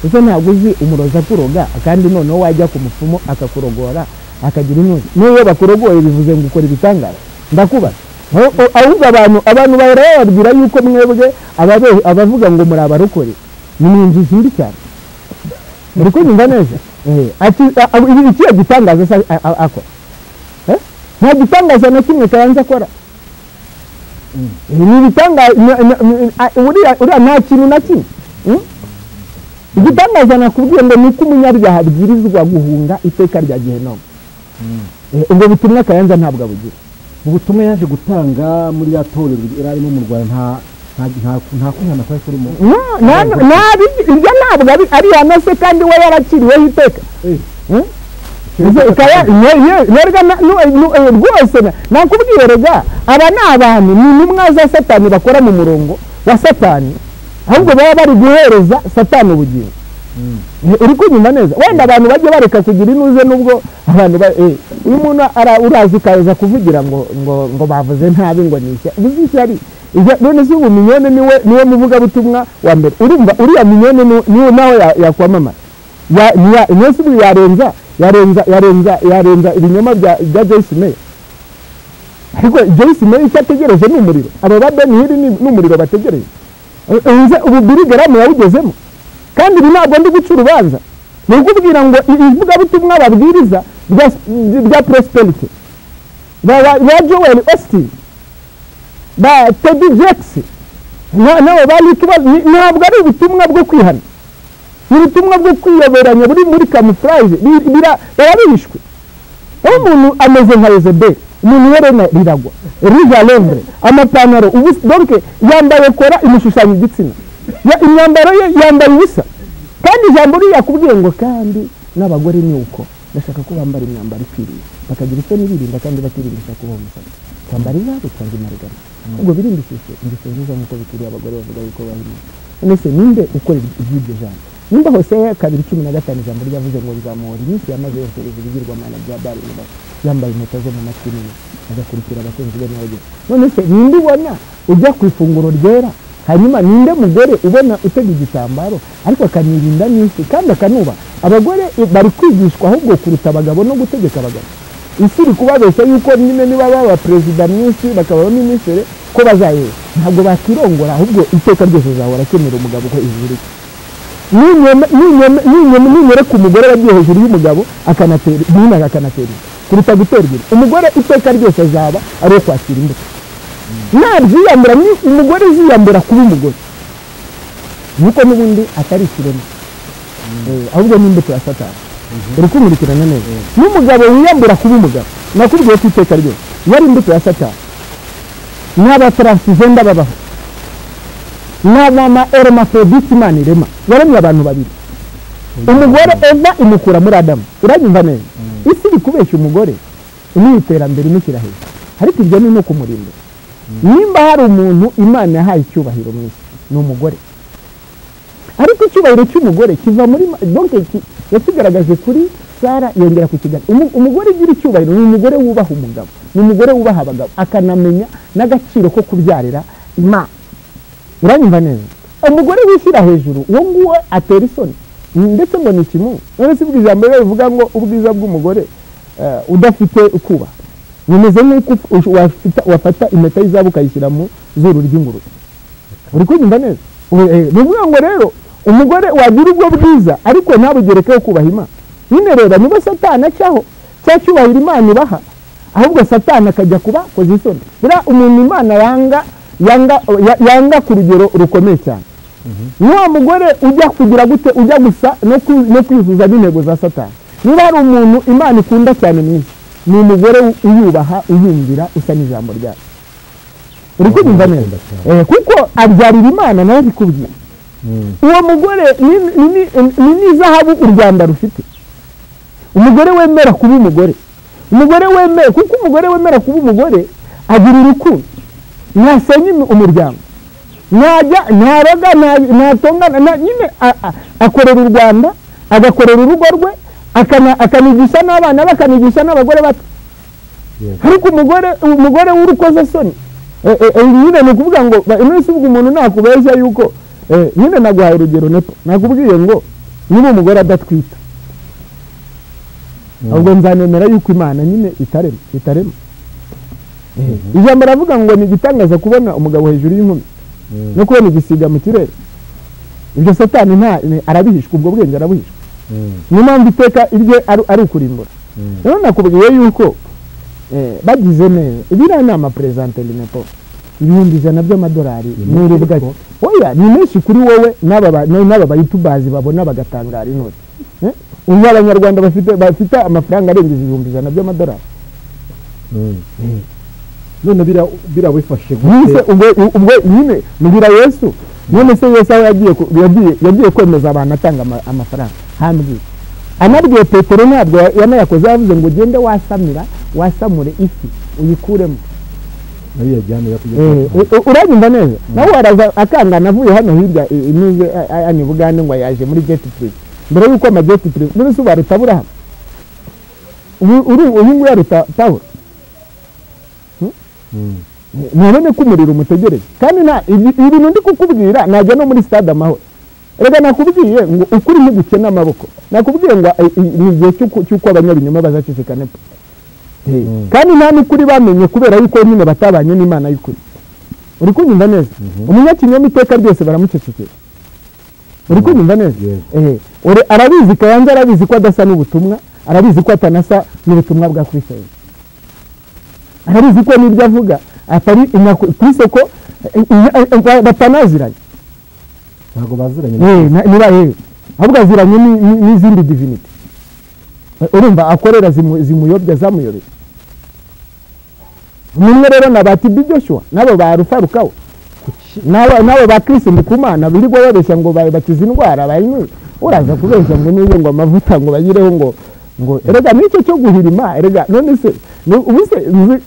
Ese ntabwo uzi umurozi akuroga kandi noneho wajya ku mupfumu akakurogora akagira inuze. N'iyo bakurogoye bivuze ngo ukora ibitangaza. Ndakubaza. Ahubwo abantu bahora bababwira yuko mwebwe abavuga ngo muri abarokore ni mwinjizi mbi cyane. Uri kunyumva neza? Ati ikiye gitangaza se akora? Nta gitangaza na kimwe Kayanja akora. Ni ibitangaza uriya nta kintu na kimwe. Igitangaza nakubwiye ngo nuko umunyabyaha abwirizwa guhunga iteka rya Gehinomu. Ubwo butumwa Kayanja ntabwo abugira. Mu butumwa yaje gutanga muri ya torero yararimo mu Rwanda nta kwihana kwari kurimo. Ibyo ntabwo ari yanase kandi we yarakiriweho iteka. Rwose nakubwiye rega aba ni abantu ni intumwa za Satani bakora mu murongo wa Satani, ahubwo baba bari guhereza Satani ubugingo. Uri kunyumva neza? Wenda abantu bajye bareka kugira inuze nubwo abantu uyu muntu urazi kaza kuvugira ngo ngo ngo bavuze ntabi ngo nishya uzishyari. None se ubu Mignone niwe muvuga butumwa wa mbere. Urumva uriya Mignone niwe nawe yakwamamara. Ya nese ubu yarenza ibinyoma bya Joyce Meyer. Ariko Joyce Meyer icyo ategereje ni umuriro. Aba ba Ben Hill ni umuriro bategereje. Ubu Billy Graham yawugezemo. Kandi ibi ntabwo ndi guca urubanza. Ni ukubwira ngo ivugabutumwa babwiriza bya prosperity ba Joel Osteen ba Teddy Jackson nabo bari kibazo, ntabwo ari ubutumwa bwo kwihana, ni ubutumwa bwo kwiyoberanya buri muri camouflage, barabishwe. Umuntu ameze nka Yezebeli. Umuntu iherena riragwa, rouge à lèvres, amapantaro ubusa, donc yambaye kora imushushanya igitsina, imyambaro ye yambaye ubusa. Kandi ijambo riyakubwiye ngo kandi n'abagore ni uko ndashaka ko bambara imyambaro ikwiriye, bakagira isoni birinda kandi batirindisha kuba umusatsi, kwambara izahabu cyangwa imarigara, ubwo birindishije ingeso nziza nk'uko bikwiriye abagore bavuga yuko bahiriye. None se ninde ukora iby'iryo jambo? Nimba Hoseya 2:15 ijambo ryavuze ngo nzamuhora iminsi yamaze yose ibigirwamana bya Bali yambaye impeta zo mu matwi nini agakurikira abakunzi be n'abageni. None se ninde ubona ujya ku ifunguro ryera? Hanyuma ninde mugore ubona utega igitambaro ariko akanirinda n'isi kandi akanuba? Abagore bari kwigishwa ahubwo kuruta abagabo no gutegeka abagabo. Isi iri kubabeshya yuko nyine niba baba perezida mwinshi bakaba minisitiri ko bazayera, ntabwo bakirongora, ahubwo iteka ryose azahora akenera umugabo ko ijuru. Ninyereka umugore wagiye hejuru y'umugabo akanatera nyina akanatera kuruta guterwa inda. Umugore iteka ryose azaba ari uwo kwakira imbuto. Nabyiyambura ni umugore uziyambura kuba umugore, nuko n'ubundi atari ikirema, ahubwo ni imbuto ya Satani. Uri kumurikirana neza. N'umugabo wiyambura kuba umugabo, nakubwiye ko iteka ryose yari imbuto ya Satani. N'abatransgender babaho, n'abama hermaphrodite Imana irema, yaremye abantu babiri. Umugore Eva imukura muri Adamu. Uranyumva neza? Isi iri kubeshya umugore ni iterambere imushyira hejuru, ariko ibyo ni no kumurinda. Nimba hari umuntu Imana yahaye icyubahiro mu isi ni umugore, ariko icyubahiro cy'umugore kiva muri donc yakigaragaje kuri Sara, yongera kukigaragaza. Umugore ugira icyubahiro ni umugore wubaha umugabo, ni umugore wubaha abagabo, akanamenya n'agaciro ko kubyarira Imana. Uranyumva neza? Umugore wishyira hejuru uwo nguwo atera isoni, ndetse ngo ni kimu. None se ijambo rivuga ngo ubwiza bw'umugore udafite ukuba bimeze nk'uko wafata impeta y'izahabu ukayishyira mu zuru ry'ingurube. Uri kunyumva neza? Bivuga ngo rero umugore wagira ubwo bwiza ariko ntabugerekeho kubaha Imana. Nyine rero niba Satani acaho cya cyubahiro Imana ibaha, ahubwo Satani akajya kuba koza isoni. Buriya umuntu Imana yanga ku rugero rukomeye cyane ni wa mugore ujya kugira gute, ujya gusa no kwizuza n'intego za Satani. Niba hari umuntu Imana ikunda cyane mu isi ni umugore uyubaha, uyumvira, usa n'ijambo ryayo. Uri kunyumva neza? Kuko abyarira Imana nawe bikubwiye. Uwo mugore ni n'izahabu u Rwanda rufite. Umugore wemera kuba umugore, umugore wemera, kuko umugore wemera kuba umugore agira urukundo, ntasenya umuryango, ntajya ntaroga, ntatongana, nyine akorera u Rwanda, agakorera urugo rwe, akanigisha n'abana be, akanigisha n'abagore bato. Ariko umugore w'urukozasoni nyine ni ukuvuga ngo none ubwo umuntu nakubeshya yuko nyine naguhaye urugero nepo, nakubwiye ngo niba umugore adatwita ahubwo nzanemera yuko Imana nyine itarema. Ijambo ravuga ngo ni igitangaza kubona umugabo hejuru y'inkumi no kubona igisiga mu kirere. Ibyo Satani nta arabihishwa, ubwo bwenge arabuhishwa. Niyo mpamvu iteka ibye ari ukurimbura. Rero nakubwiye yuko bagize neza ibiriya ni amaperezante nepo, 100,000 by'amadolari n'urubwa. Oya ni menshi kuri wowe n'aba bayitubazi babona bagatangara inoti. Ubu abanyarwanda bafite amafaranga arengeje 100,000 by'amadolari. None bira wifashe gute? Ubwo nyine mbwira Yesu. None se Yesu aho yagiye kwemeza abantu atanga amafaranga hambwiye, anabwiye Petero ntabwo yanayakoze, yavuze ngo ugende wasamira wasamure ifi uyikuremo. Uranyumva neza? Nawe araza akangana avuye hano hirya inuze ani Bugande ngo yaje muri jet privé. Mbere yuko ama jet privé none se baruta Aburahamu, uyu nguyu yaruta Pawulo. None ko umuriro umutegereje. Kandi nta ibintu ndi kukubwira najya no muri stade Amahoro. Rega nakubwiye ngo ukuri ntugukena amaboko, nakubwiye ngo ni igihe cy'uko abanyabinyoma bazaceceka nepo. Kandi nta n'ukuri bamenye kubera yuko nyine batabanye n'Imana y'ukuri. Uri kunyumva neza? Umunyakinyoma iteka ryose baramucecekera. Uri kunyumva neza? Arabizi Kayanja, arabizi ko adasa n'ubutumwa, arabizi ko atanasa n'ubutumwa bwa Kristo. Arabizi ko n'ibyo avuga atari ku isoko, batanaziranye. Ntabwo baziranye. Niba ahubwo aziranye n'izindi divinity. Urumva akorera zimuyobya zamuyobeye. Nimwe rero na ba TB Joshua nabo ba Rufarukawo nabo ba Chris Ndikumana birirwa babeshya ngo bakize indwara bayinywe, uraza kubeshya ngo niyo ngo amavuta ngo bayireho ngo erega nicyo cyo guhirima. Erega none se ubuse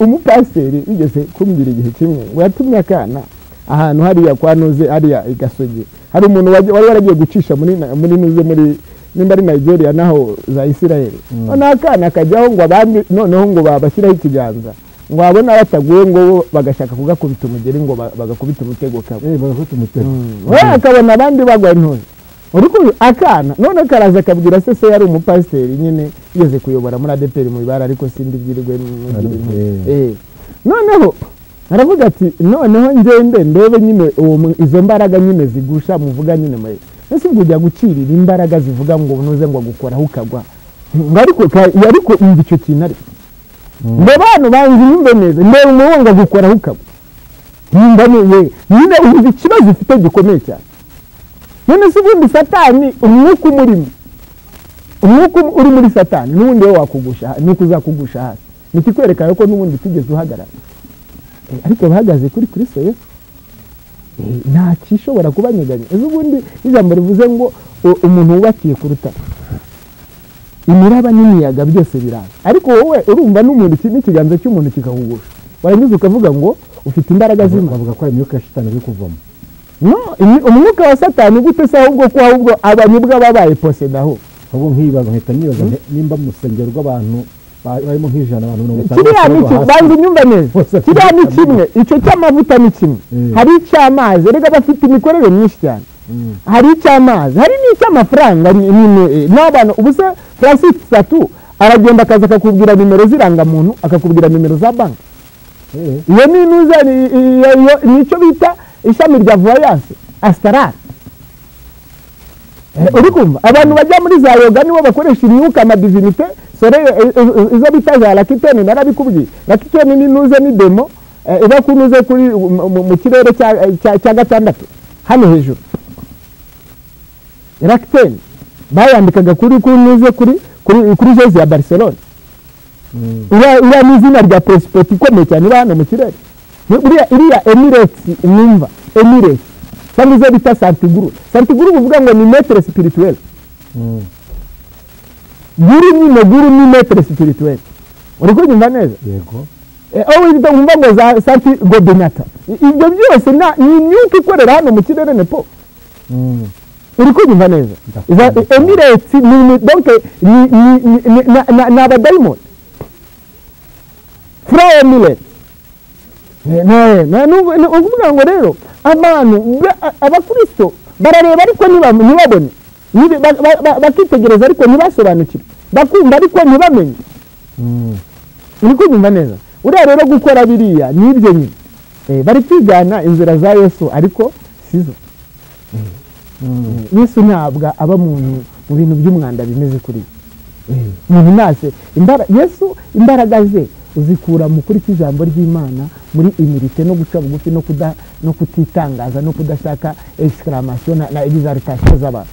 umupasiteri bigeze kumbwira igihe kimwe ngo yatumye akana ahantu hariya kwa Nuze hariya igasogi, hari umuntu wari waragiye gucisha muri Nuze muri nimba ari Nigeria naho za Israel, none akana kajyaho ngo abandi noneho ngo babashyiraho ikiganza ngo abona bataguye ngo bagashaka kugakubita umugeri ngo bagakubita umutego kabo, bagakubita umutego, we akabona abandi bagwa intozi. Uriko akana none karaza akabwira se yari umupasiteri nyine yigeze kuyobora muri ADPR mu ibara, ariko sindi byirirwe noneho aravuga ati noneho ngende ndebe nyine izo mbaraga nyine zigusha muvuga nyine mwe ese ubwo ujya gucirira imbaraga zivuga ngo nuze ngo gukoraho ukagwa, ngo ariko umva icyo kintu ariko ngo abantu banzi yumve neza ndebe umuhungu gukoraho ukagwa, nimba nyine umva ikibazo ufite gikomeye cyane. None se ubundi Satani umwuka umurimo, umwuka uri muri Satani n'ubundi wowe wakugusha nuko uzakugusha hasi, nikikwereka ko n'ubundi utigeze uhagarara, ariko bahagaze kuri Kristo Yesu nta kishobora kubanyeganya. Ejo ubundi ijambo rivuze ngo umuntu wubakiye ku rutare imiraba n'imiyaga byose biraza, ariko wowe urumva n'umuntu n'ikiganza cy'umuntu kikakugusha, warangiza ukavuga ngo ufite imbaraga z'Imana. Bavuga ko ari imyuka ya Satani iri kuvamo. No, umwuka wa Satani gute se ahubwo ko ahubwo abanyibwa babaye posedaho. Ahubwo nkibaza nkahita nibaza nimba mu rusengero rw'abantu barimo nk'ijana abantu 50 kiriya ni kimwe, banza unyumve neza, kiriya ni kimwe, icyo cy'amavuta ni kimwe, hari icy'amazi, erega bafite imikorere myinshi cyane, hari icy'amazi, hari n'icy'amafaranga n'abantu. Ubu se Francis Satu aragenda akaza akakubwira nimero z'irangamuntu, akakubwira nimero za banki, iyo ni inuza, nicyo bita ishami rya voyance astral. Uri kumva abantu bajya muri za yoga nibo bakoresha imyuka amadivinite sore izo bita za rakiteni, narabikubwiye. Rakiteni ni nuze ni demo iba kunuze kuri mu kirere cya gatandatu hano hejuru. Rakiteni bayandikaga kuri kunuze kuri jezi ya Barcelona, uriya ni izina rya prespoti ikomeye cyane iba hano mu kirere. Buriya iriya Emirates mwumva Emirates cyangwa izo bita Santiguru, Santiguru buvuga ngo ni maître spirituel, guru nyine, guru ni maître spirituel. Uri kunyumva neza? Yego. Aho wita wumva ngo za Santi Godinata, ibyo byose ni imyuka ikorera hano mu kirere nepo. Uri kunyumva neza? Emirates ni donc ni abadayimoni fra Emirates. Ni ukuvuga ngo rero abantu abakristo barareba ariko ntibabone, bakitegereza ariko ntibasobanukirwe, bakumva ariko ntibamenye. Uri kunyumva neza? Uriya rero gukora biriya nibyo nyine, bari kwigana inzira za Yesu ariko sizo. Yesu ntabwo aba mu bintu by'umwanda bimeze kuri umuntu nase Yesu imbaraga ze uzikura mu kuri cy'ijambo ry'Imana, muri imirite no guca bugufi no kutitangaza no kudashaka exclamation na exaltation z'abantu.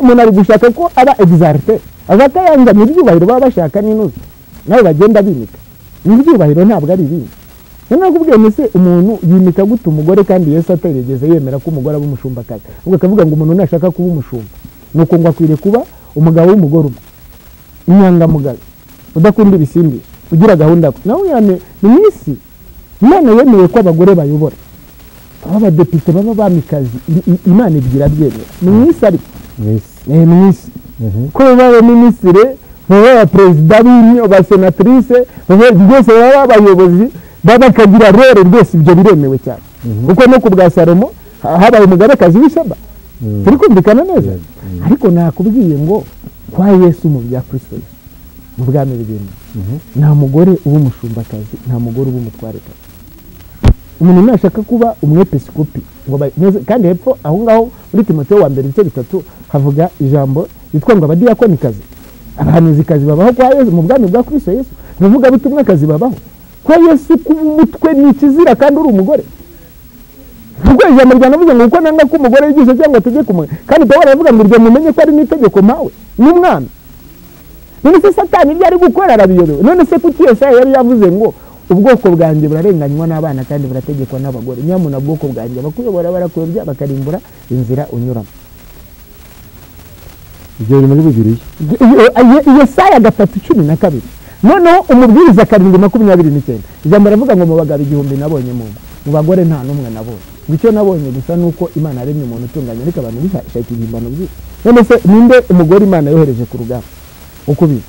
Umuntu ari gushaka ko aba exalté azatayanga mu byubahiro baba bashaka n'inuze nawe bagenda bimika n'ibyubahiro, ntabwo ari ibindi. Nakubwiye nese umuntu yimika gute umugore kandi Yesu atarigeze yemera ko umugore aba umushumbakazi, ubwo akavuga ngo umuntu nashaka kuba umushumba nuko ngo akwiriye kuba umugabo w'umugore umwe, inyangamugayo, udakunda ibisindisha, ugira gahunda. Nawe yane ni isi Imana yemeye ko abagore bayobora, abadepite baba bamikazi, Imana ibwira byemera ni isi, ariko ni isi ko baba minisitiri, baba perezida b'inyo, ba senatrice, rwose baba abayobozi bakagira rero rwose ibyo biremewe cyane, kuko no ku bwa Salomo habaye umugabekazi w'Isheba. Turi kumvikana neza? Ariko nakubwiye ngo kwa Yesu mu bya Kristo Yesu mu bwami bw'Imana nta mugore uba umushumbakazi, nta mugore uba umutwarekazi. Umuntu nashaka kuba umwepiskopi ngo kandi hepfo aho ngaho muri Timoteyo wa mbere ibice 3 havuga ijambo yitwa ngo abadiyakonikazi, abahanuzikazi babaho kwa Yesu mu bwami bwa Kristo Yesu, abavugabutumwakazi babaho kwa Yesu. Kuba umutwe ni ikizira kandi uri umugore. Kuko ijambo ryanavuze ngo uko nanga ko umugore yigisha cyangwa ategeka umugore, kandi Pawulo aravuga ngo iryo mumenye ko ari n'itegeko mpawe n'umwami. None se Satani ibyo ari gukora arabiyobewe? None se kuki Yesaya yari yavuze ngo Ubwoko bwanjye burarenganywa n'abana kandi burategekwa n'abagore. Nyamuna bwoko bwanjye bakuyobora barakuyobya bakarimbura inzira unyuramo. Ibyo biri muri Bibiliya. Yesaya 3:12. Noneho umubwiriza 7:29. Ijambo ravuga ngo mu bagabo 1000 nabonye mu bagore nta n'umwe nabonye. Icyo nabonye gusa nuko Imana yaremye umuntu utunganye ariko abantu bishakira ibihimbano byinshi. None se ninde umugore Imana yohereje ku rugamba? Uko bizi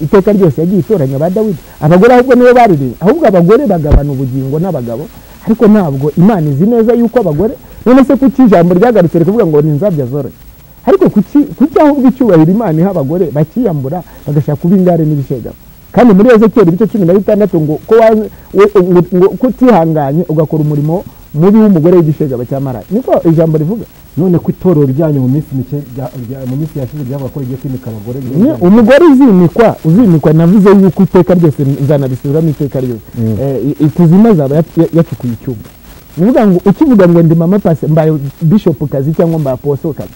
iteka ryose yagiye itoranya ba Dawidi. Abagore ahubwo nibo baririye, ahubwo abagore bagabana ubugingo n'abagabo, ariko ntabwo Imana izi neza yuko abagore. None se kuki ijambo ryagarutse rikuvuga ngo ni inzabya zoroshye? Ariko kuki ahubwo icyubahiro Imana iha abagore bakiyambura bagashaka kuba ingare n'ibishegabo? Kandi muri Ezekiel ibice 16 ngo ko ngo kutihanganye ugakora umurimo mubi w'umugore w'igishegabo cya maraya. Niko ijambo rivuga. None ku itorero ryanyu mu minsi mike mu minsi yashize byavuga ko rigiye kwimika abagore. Umugore uzimikwa navuze yuko iteka ryose nzanabisubiramo iteka ryose. Ikuzimu azaba yacukuye icyumba. Nivuga ngo ukivuga ngo ndi mama pase mbaye bishop kazi cyangwa mbaye apostle kazi.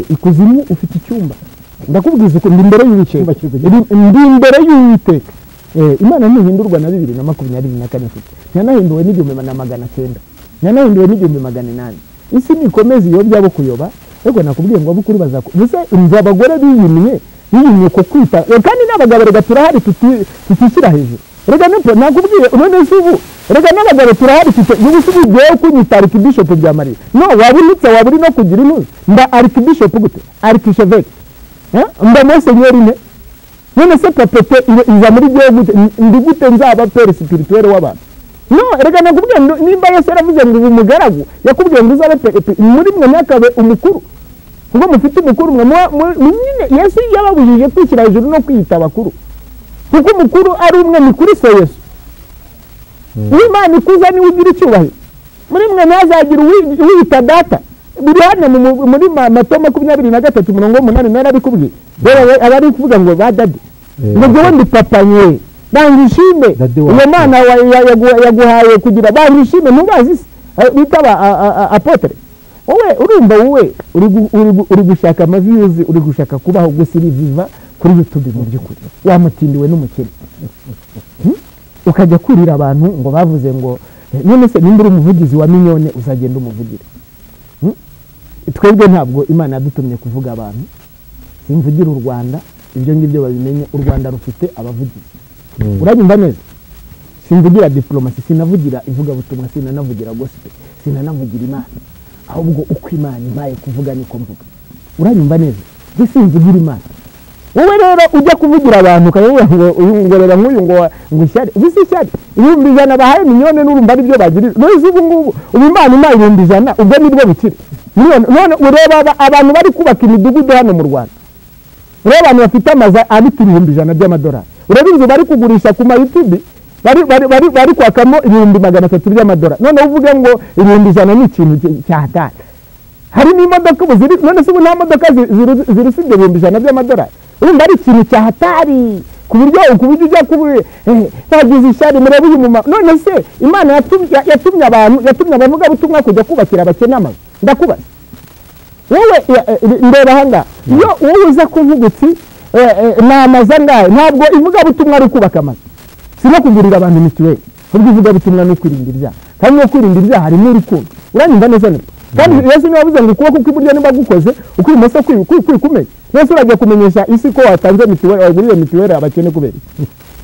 Ikuzimu ufite icyumba. Ndakubwiza uko ndi imbere y'Uwiteka. Ndi imbere y'Uwiteka. Imana ntihindurwa na 2024 mfite. Ntiyanahinduwe n'1900. Ntiyanahinduwe n'1800. Isi nikomeza iyo byabo kuyoba, ariko nakubwiye ngo abukuru bazako. Mbese inzu abagore biyimye ko kwita. Kandi n'abagabo rega turahari tutishyira hejuru. Rega nepo nakubwiye none se ubu rega n'abagabo turahari tuti ubu kunyita archbishop bya Mariya. No wabunitse waburi no kugira intuzi. Mba archbishop gute? Archevêque. Mba monseigneur ne. None se papete iza muri byo gute? Ndi gute nzaba père spirituel w'abantu? No, erega nakubwiye nimba Yesu yaravuze ngo umugaragu yakubwiye ngo uzabe muri mwe nyakabe umukuru. Kuko mufite umukuru mwe nyine Yesu yababujije kwishyira hejuru no kwiyita abakuru. Kuko umukuru ari umwe ni Kristo Yesu. Imana ikuza ni ugira icyubahiro. Muri mwe ntazagira uwiyita data. Biri hano muri Matayo 23:8 narabikubwiye. Rero abari kuvuga ngo ba dadi. Ngo jyewe ndi papa nyewe. Banjishime iyo Mana yaguhaye kugira banjishime ntubazi se bitaba apotre. Wowe urumva wowe uri gushaka amaviews, uri gushaka kubaho gusa iri viva kuri YouTube mu by'ukuri. Wamutindiwe n'umukene. Ukajya kurira abantu ngo bavuze ngo none se nimba uri umuvugizi wa minyone uzagenda umuvugire. Twebwe ntabwo Imana yadutumye kuvuga abantu. Simvugira u Rwanda, ibyo ngibyo babimenye. U Rwanda rufite abavugizi. Uranyumva neza? Simvugira diplomasi, sinavugira ivugabutumwa, sinanavugira gospel, sinanavugira Imana. Ahubwo uko Imana impaye kuvuga niko mvuga. Uranyumva neza? Njye simvugira Imana. Wowe rero ujya kuvugira abantu ukavuga ngo uyu ngorera nk'uyu ngo ishyari, ubu si ishyari. 100,000 bahaye minyone n'urumva ari byo bagirira. None ubu ngubu ubu Imana impaye 100,000 ubwo nibwo bukire. None ureba abantu bari kubaka imidugudu hano mu Rwanda. Ureba abantu bafite amazu abita 100,000 by'amadolari. Ureba inzu bari kugurisha ku ma YouTube bari kwakamo 300,000 by'amadolari. None uvuge ngo 100,000 ni ikintu cyahatari. Hari n'imodoka ubu ziri none se ubu nta modoka zirusibye 100,000 by'amadolari. Urumva ari ikintu cyahatari ku buryo ujya bagize ishyari murebe uyu mumama. None se Imana yatumye abantu yatumye abavugabutumwa kujya kubakira abakene amazu. Ndakubaza wowe ndeba hanga iyo wowe uza kuvuga uti ni amazu angahe, ntabwo ivugabutumwa ari ukubaka amazu, si no kugurira abantu mituweli. Ahubwo ivugabutumwa ni ukwirinda ibyaha, kandi no kwirinda ibyaha harimo urukundo. Uranyumva neza neza? Kandi Yesu niwe wavuze ngo ukuboko kw'iburyo niba gukoze ukw'ibumoso kwikumenye. Yesu urajya kumenyesha isi ko watanze mituweli, waguriye mituweli abakene kubera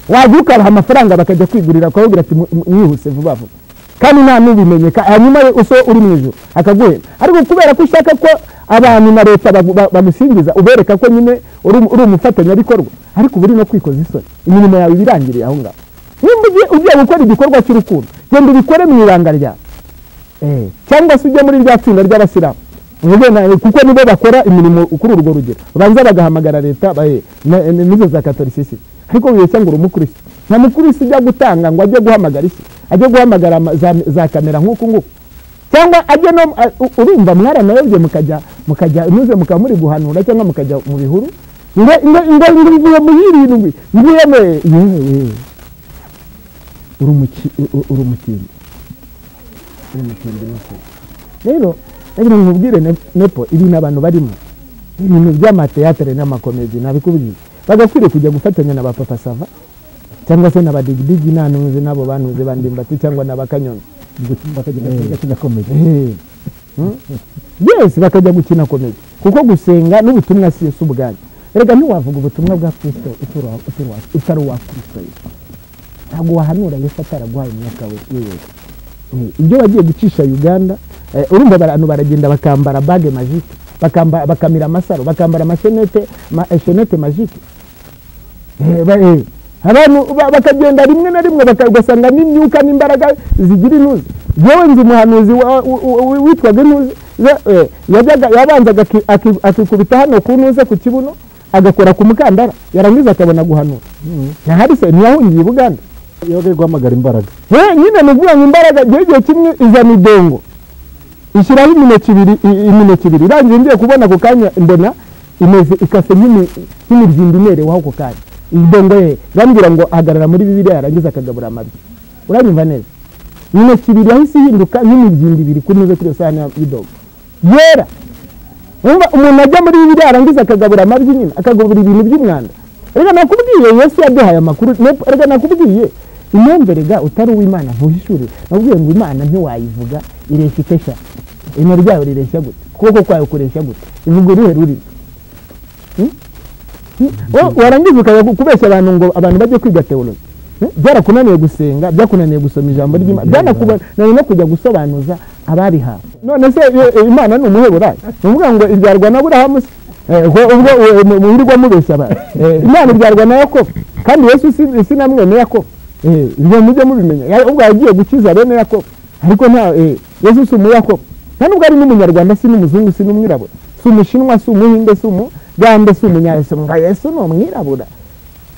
wajya ukabaha amafaranga bakajya kwigurira ukababwira ati mwihuse vuba vuba, kandi nta n'ubimenye. Hanyuma uso uri mu ijuru akaguhemba. Ariko kubera ko ushaka ko abantu na leta bagusingiza ubereka ko nyine uri umufatanyabikorwa, ariko uba uri no kwikoza isoni. Imirimo yawe ibirangiriye aho ngaho. Nimba ugiye gukora igikorwa cy'urukundo, genda ubikore mu ibanga ryawe. Cyangwa se ujye muri rya tsinda ry'abasilamu kuko nibo bakora imirimo kuri urwo rugero. Banza bagahamagara leta n'izo za katolisisi. Ariko wibeshya ngo uri umukristo. Nta mukristo ujya gutanga ngo ajye guhamagara isi, ajye guhamagara za kamera nk'uku nguku. Cyangwa ajye no urumva mwaranayobye mukajya muze mukaba muri guhanura cyangwa mukajya mu bihuru ngo mvuye mu yirindwi mvuye yewe uri umutindi Rero ndagira ngo nkubwire nepo ibintu abantu barimo ibintu by'amateatere n'amakomedi nabikubwiye. Bagakwiriye kujya gufatanya na ba Papa Sava. Cyangwa se n'abadigidigi nanuze nabo banuze bandimbati cyangwa n'abakanyoni bakagenda comedy. Yes, bakajya gukina comedy kuko gusenga n'ubutumwa si Yesu ubwanyu. Erega ntiwavuga ubutumwa bwa Kristo utari uwa Kristo Yesu. Ntabwo wahanura Yesu ataraguhaye umwuka we. Ibyo bagiye gucisha Uganda, urumva abantu baragenda bakambara bague magique, bakamira amasaro, bakambara amashenete, chenete magique. Abantu bakagenda rimwe na rimwe ugasanga n'imyuka n'imbaraga zigira intuzi. Yewe nzi umuhanuzi witwaga intuzi, yabanzaga akikubita hano ku ntuze ku kibuno, agakora ku mukandara, yarangiza akabona guhanura. Ntahari se ntiyahungiye i Buganda. Yabaga ari guhamagara imbaraga. Nyine ni ukuvuga ngo imbaraga igihe kimwe izana idongo, ishyiraho imineke ibiri, irangiye ngiye kubona ako kanya mbona imeze ikase nk'imibyimba imereweho ako kanya. Idongo ye irambwira ngo ahagarara muri Bibiliya, yarangiza akagabura amabyi. Uranyumva neza? Imineke ibiri yahise ihinduka nk'imibyimba ibiri kuri ntuze kuri iyo sahani y'idongo yera. Umuntu ajya muri Bibiliya yarangiza akagabura amabyi nyine, akagabura ibintu by'umwanda. Reka nakubwiye Yesu yaduhaye amakuru, reka nakubwiye impamvu rega utari uw'Imana ntuhishurire. Nakubwiye ngo Imana ntiwayivuga ireshya itesha, ino ryayo rireshya gute, ukuboko kwayo kureshya gute, ivuga uruhe rurimi? Warangiza ukajya kubeshya abantu ngo abantu bajye kwiga teology. Byarakunaniye gusenga, byakunaniye gusoma ijambo ry'Imana, byanakunaniye no kujya gusobanuza ababihawe. None se Imana ni umuheburayo? Ni ukuvuga ngo ibyarwa na Aburahamu se? Ubwo muwirirwa mubeshya abantu. Imana ibyarwa na Yakobo, kandi Yesu si na mwene Yakobo. Ibyo mujye mubimenya. Ubwo yagiye gukiza bene Yakobo, ariko nta Yesu si umuyakobo. Nta nubwo ari n'umunyarwanda, si n'umuzungu, si n'umwirabura, si umushinwa, si umuhinde, si umugande, si umunyayesu. Ngo Yesu ni umwirabura.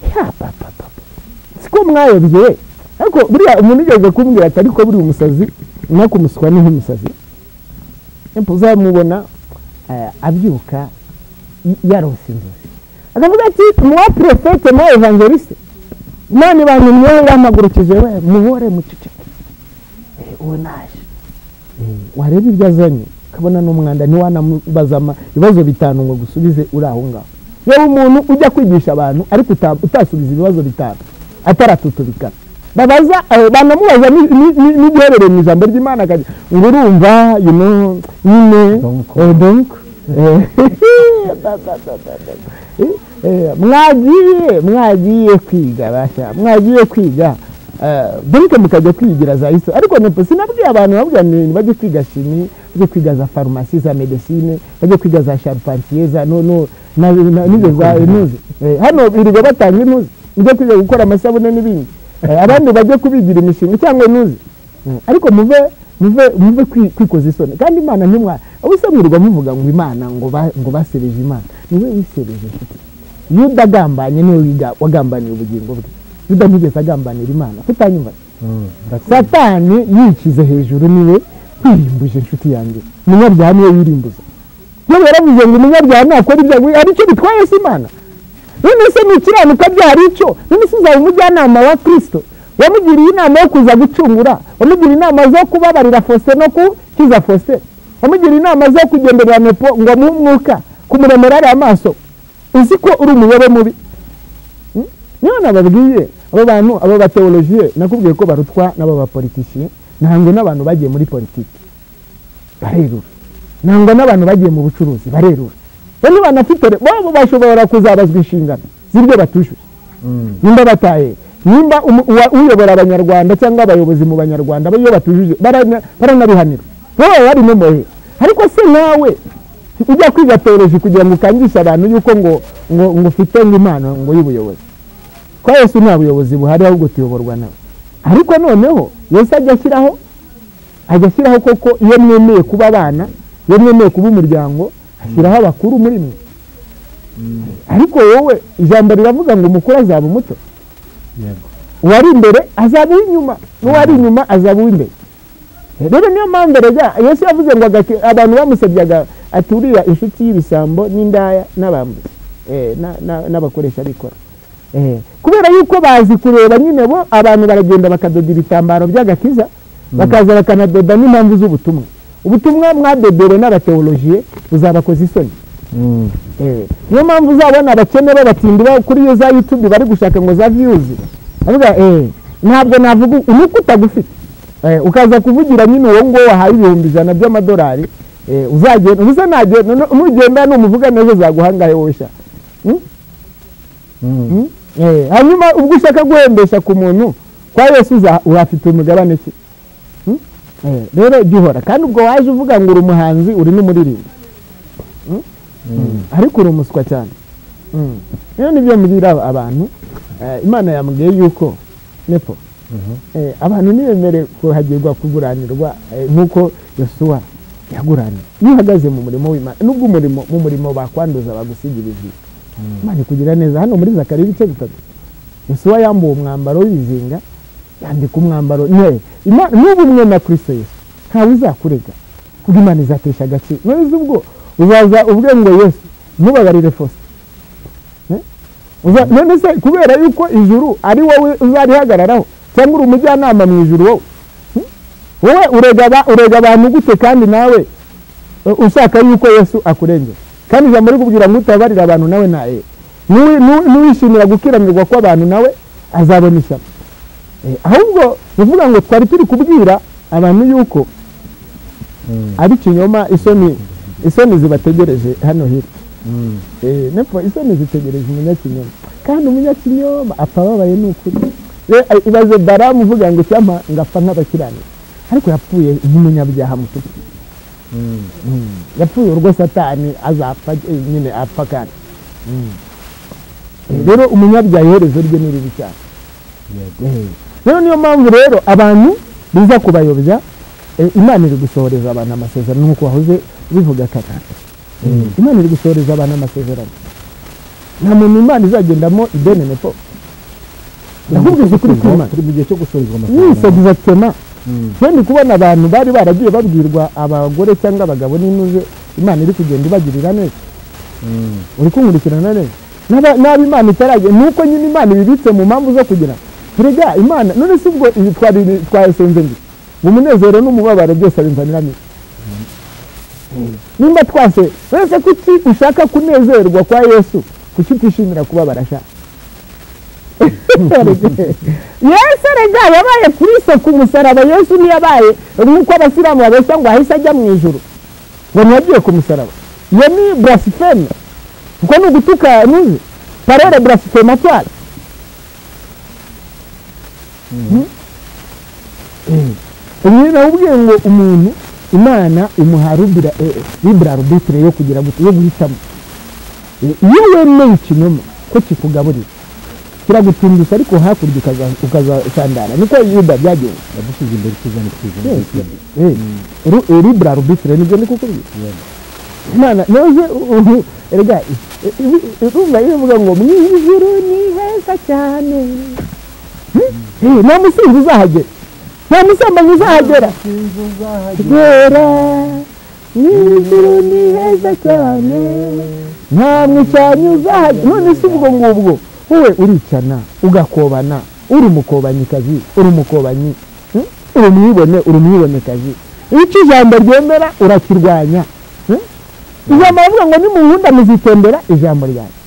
Ya papa papa, siko mwayobye. Ariko buriya umuntu ugeze kumbwira ati ariko buri umusazi, nakumuswa ni nk'umusazi. Uzamubona abyuka yarose inzozi, akavuga ati moi prophète, moi évangéliste, Imana ibantumyeho irampagurukije, we muhore muceceke. Uwo naje wareba ibyo azanye ukabona n'umwanda, ntiwanamubaza ibibazo bitanu ngo gusubize uri aho ngaho. Yewe umuntu ujya kwigisha abantu ariko utasubiza ibibazo bitanu ataratutubikana, babaza banamubaza n'igiherereye mu ijambo ry'Imana akajya ngo urumva you know nyine donc mwagiye kwiga basha, mwagiye kwiga donc mukajya kwigira za histo. Ariko nepo sinabwiye abantu, nabwiye ni bajye kwiga chimie, bajye kwiga za pharmacie, za medecine, bajye kwiga za charpentier, za no n'izo za inuzi. Hano birirwa batanga inuzi, mujye kwiga gukora amasabune n'ibindi. Abandi bajye kubigira imishinga cyangwa inuzi. Ariko muve kwikoza isoni. Kandi Imana ntimwa ubuse mwirirwa muvuga ngo Imana ngo basebeje Imana. Niwe wisebeje inshuti. Yuda agambanye niwe wagambaniye ubugingo bwe. Yuda ntiyigeze agambanira Imana. Kutanyumva? Satani yikize hejuru niwe kwirimbuje inshuti yanjye. Umunyabyaha niwe wirimbuza. Yewe yaravuze ngo umunyabyaha nakora ibyago ari cyo bitwaye se Imana. None se nukiranuka byari icyo? None se uzaba umujyanama wa Kristo? Wamugiriye inama yo kuza gucungura, wamugiriye inama zo kubabarira Faustin no kukiza Faustin, wamugiriye inama zo kugenderera Nepo ngo amuhe umwuka, kumuremera ari amaso. Uzi ko uri umuyobe mubi. Niyo nababwiye abo bantu, abo bateologie nakubwiye ko barutwa n'abo bapoliticiens, ntabwo n'abantu bagiye muri politiki barerura, ntabwo n'abantu bagiye mu bucuruzi barerura. Bo banafite bo bashobora kuzabazwa inshingano z'ibyo batujuje. Nimba bataye, nimba uyobora abanyarwanda cyangwa abayobozi mu banyarwanda iyo batujuje baranabihanira. Bo bari mu mohe. Ariko se nawe ujya kwiga teologie kugira ngo ukangishe abantu yuko ngo ngo ufite impano ngo y'ubuyobozi. Kwa Yesu nta buyobozi buhari, ahubwo tuyoborwa nawe. Ariko noneho Yesu ajya ashyiraho koko iyo mwemeye kuba abana, iyo mwemeye kuba umuryango, ashyiraho abakuru muri mwe. Ariko wowe ijambo riravuga ngo umukuru azaba umuto. Yego. Uwari imbere azaba uw'inyuma, n'uwari inyuma azaba uw'imbere. Rero niyo mpamvu rega Yesu yavuze ngo abantu bamusebyaga ati uriya inshuti y'ibisambo n'indaya n'abambuzi n'abakoresha bikora. Kubera yuko bazi kureba nyine bo abantu baragenda bakadoda ibitambaro by'agakiza, bakaza bakanadoda n'impamvu z'ubutumwa. Ubutumwa mwadodore n'abateologie buzabakoza isoni. Niyo mpamvu uzabona abakene b'abatindi kuri iyo za YouTube bari gushaka ngo za views. Avuga ntabwo navuga nuko utagufite. Ukaza kuvugira nyine uwo ngo wahaye 100,000 by'amadolari, uzagenda ubusa nagenda nugenda numuvuga neza zaguhangaye wowe sha. Hanyuma ubwo ushaka guhembesha ku muntu kwa Yesu urafite umugabane ki? Rero jya uhora kandi ubwo waje uvuga ngo uri umuhanzi uri n'umuririmbyi, ariko uri umuswa cyane. Rero nibyo mbwira abantu, Imana yambwiye yuko nepo abantu ntibemere kuhagirwa kuguranirwa nk'uko Yosuwa yaguraniwe. Iyo uhagaze mu murimo w'Imana, nubwo umurimo mu murimo bakwanduza bagusiga ibizinga, Imana ikugira neza. Hano muri Zakariya ibice 3, Yosuwa yambuwe umwambaro w'ibizinga, yandika umwambaro n'ubu umwe na Kristo Yesu ntawe uzakurega, kuko Imana izatesha agaciro. None ubwo uzaza ubwe ngo Yesu ntubabarire fose, none se kubera yuko ijuru ari wowe uzarihagararaho cyangwa uri umujyanama mu ijuru wowe? Wowe urega abantu gute kandi nawe ushaka yuko Yesu akurengera? Kandi ijambo rikubwira ngo utabarira abantu nawe naye n'uwishimira gukiranirwa kw'abantu nawe azabona ishyano. Ahubwo bivuga ngo twari turi kubwira abantu yuko ari ikinyoma, isoni zibategereje hano hirya. Nepo isoni zitegereje umunyakinyoma, kandi umunyakinyoma apfa ababaye n'ukuri. Ibaze Baramu uvuga ngo icyampa ngapfa nk'abakiranirwa, ariko yapfuye nk'umunyabyaha mutuku. Yapfuye urwo Satani azapfa nyine apfa kandi. Rero umunyabyaha iherezo rye ni ribi cyane. Rero niyo mpamvu rero abantu biza kubayobya. Imana iri gusohoreza abantu amasezerano nk'uko wahoze bivuga kare. Imana iri gusohoreza abantu amasezerano. Nta muntu Imana izagendamo ideni nepo. Ndakubwiza ukuri kw'Imana. Turi mu gihe cyo gusorezwa amasezerano. Yes, exactement. Ndi kubona abantu bari baragiye babwirwa abagore cyangwa abagabo n'inuze, Imana iri kugenda ibagirira neza. Uri kunkurikirana neza. Naba Imana itarajye nuko nyine Imana ibibitse mu mpamvu zo kugira. Turega Imana none si ubwo ibi twasenze ngo umunezero n'umubabaro byose abinzanira neza. Nimba twase wese kuki ushaka kunezerwa kwa Yesu, kuki utishimira kubabara sha? Yesu rega yabaye Kristo ku musaraba. Yesu ntiyabaye nk'uko abasilamu babeshya ngo ahise ajya mu ijuru, ngo ntiyagiye ku musaraba. Iyo ni blaspheme, kuko ni ugutuka nuzi parole blasphématoire. Ubwiye ngo umuntu Imana imuha libra arbitre yo kugira yo guhitamo. Iyo wemeye ikinyoma ko kikugaburira kiragutindisha, ariko hakurya ukazasandara. Niko Yuda byagenze. Yadusize imbere tuzana libra arbitre nibyo niko kubwira. Imana noze erega urumva iyo uvuga ngo mu ijuru ni heza cyane, nta musinzi uzahagera, nta musambanyi uzahagera. Mu ijuru ni heza cyane, nta mwicanyi uzahagera. None si ubwo ngubwo wowe uricana ugakobana, uri umukobanyikazi, uri umukobanyi, uri umwibone, uri umwibonekazi. Icyo ijambo ryemera urakirwanya. Ijambo bavuga ngo nimunkunda muzitondera ijambo ryanjye,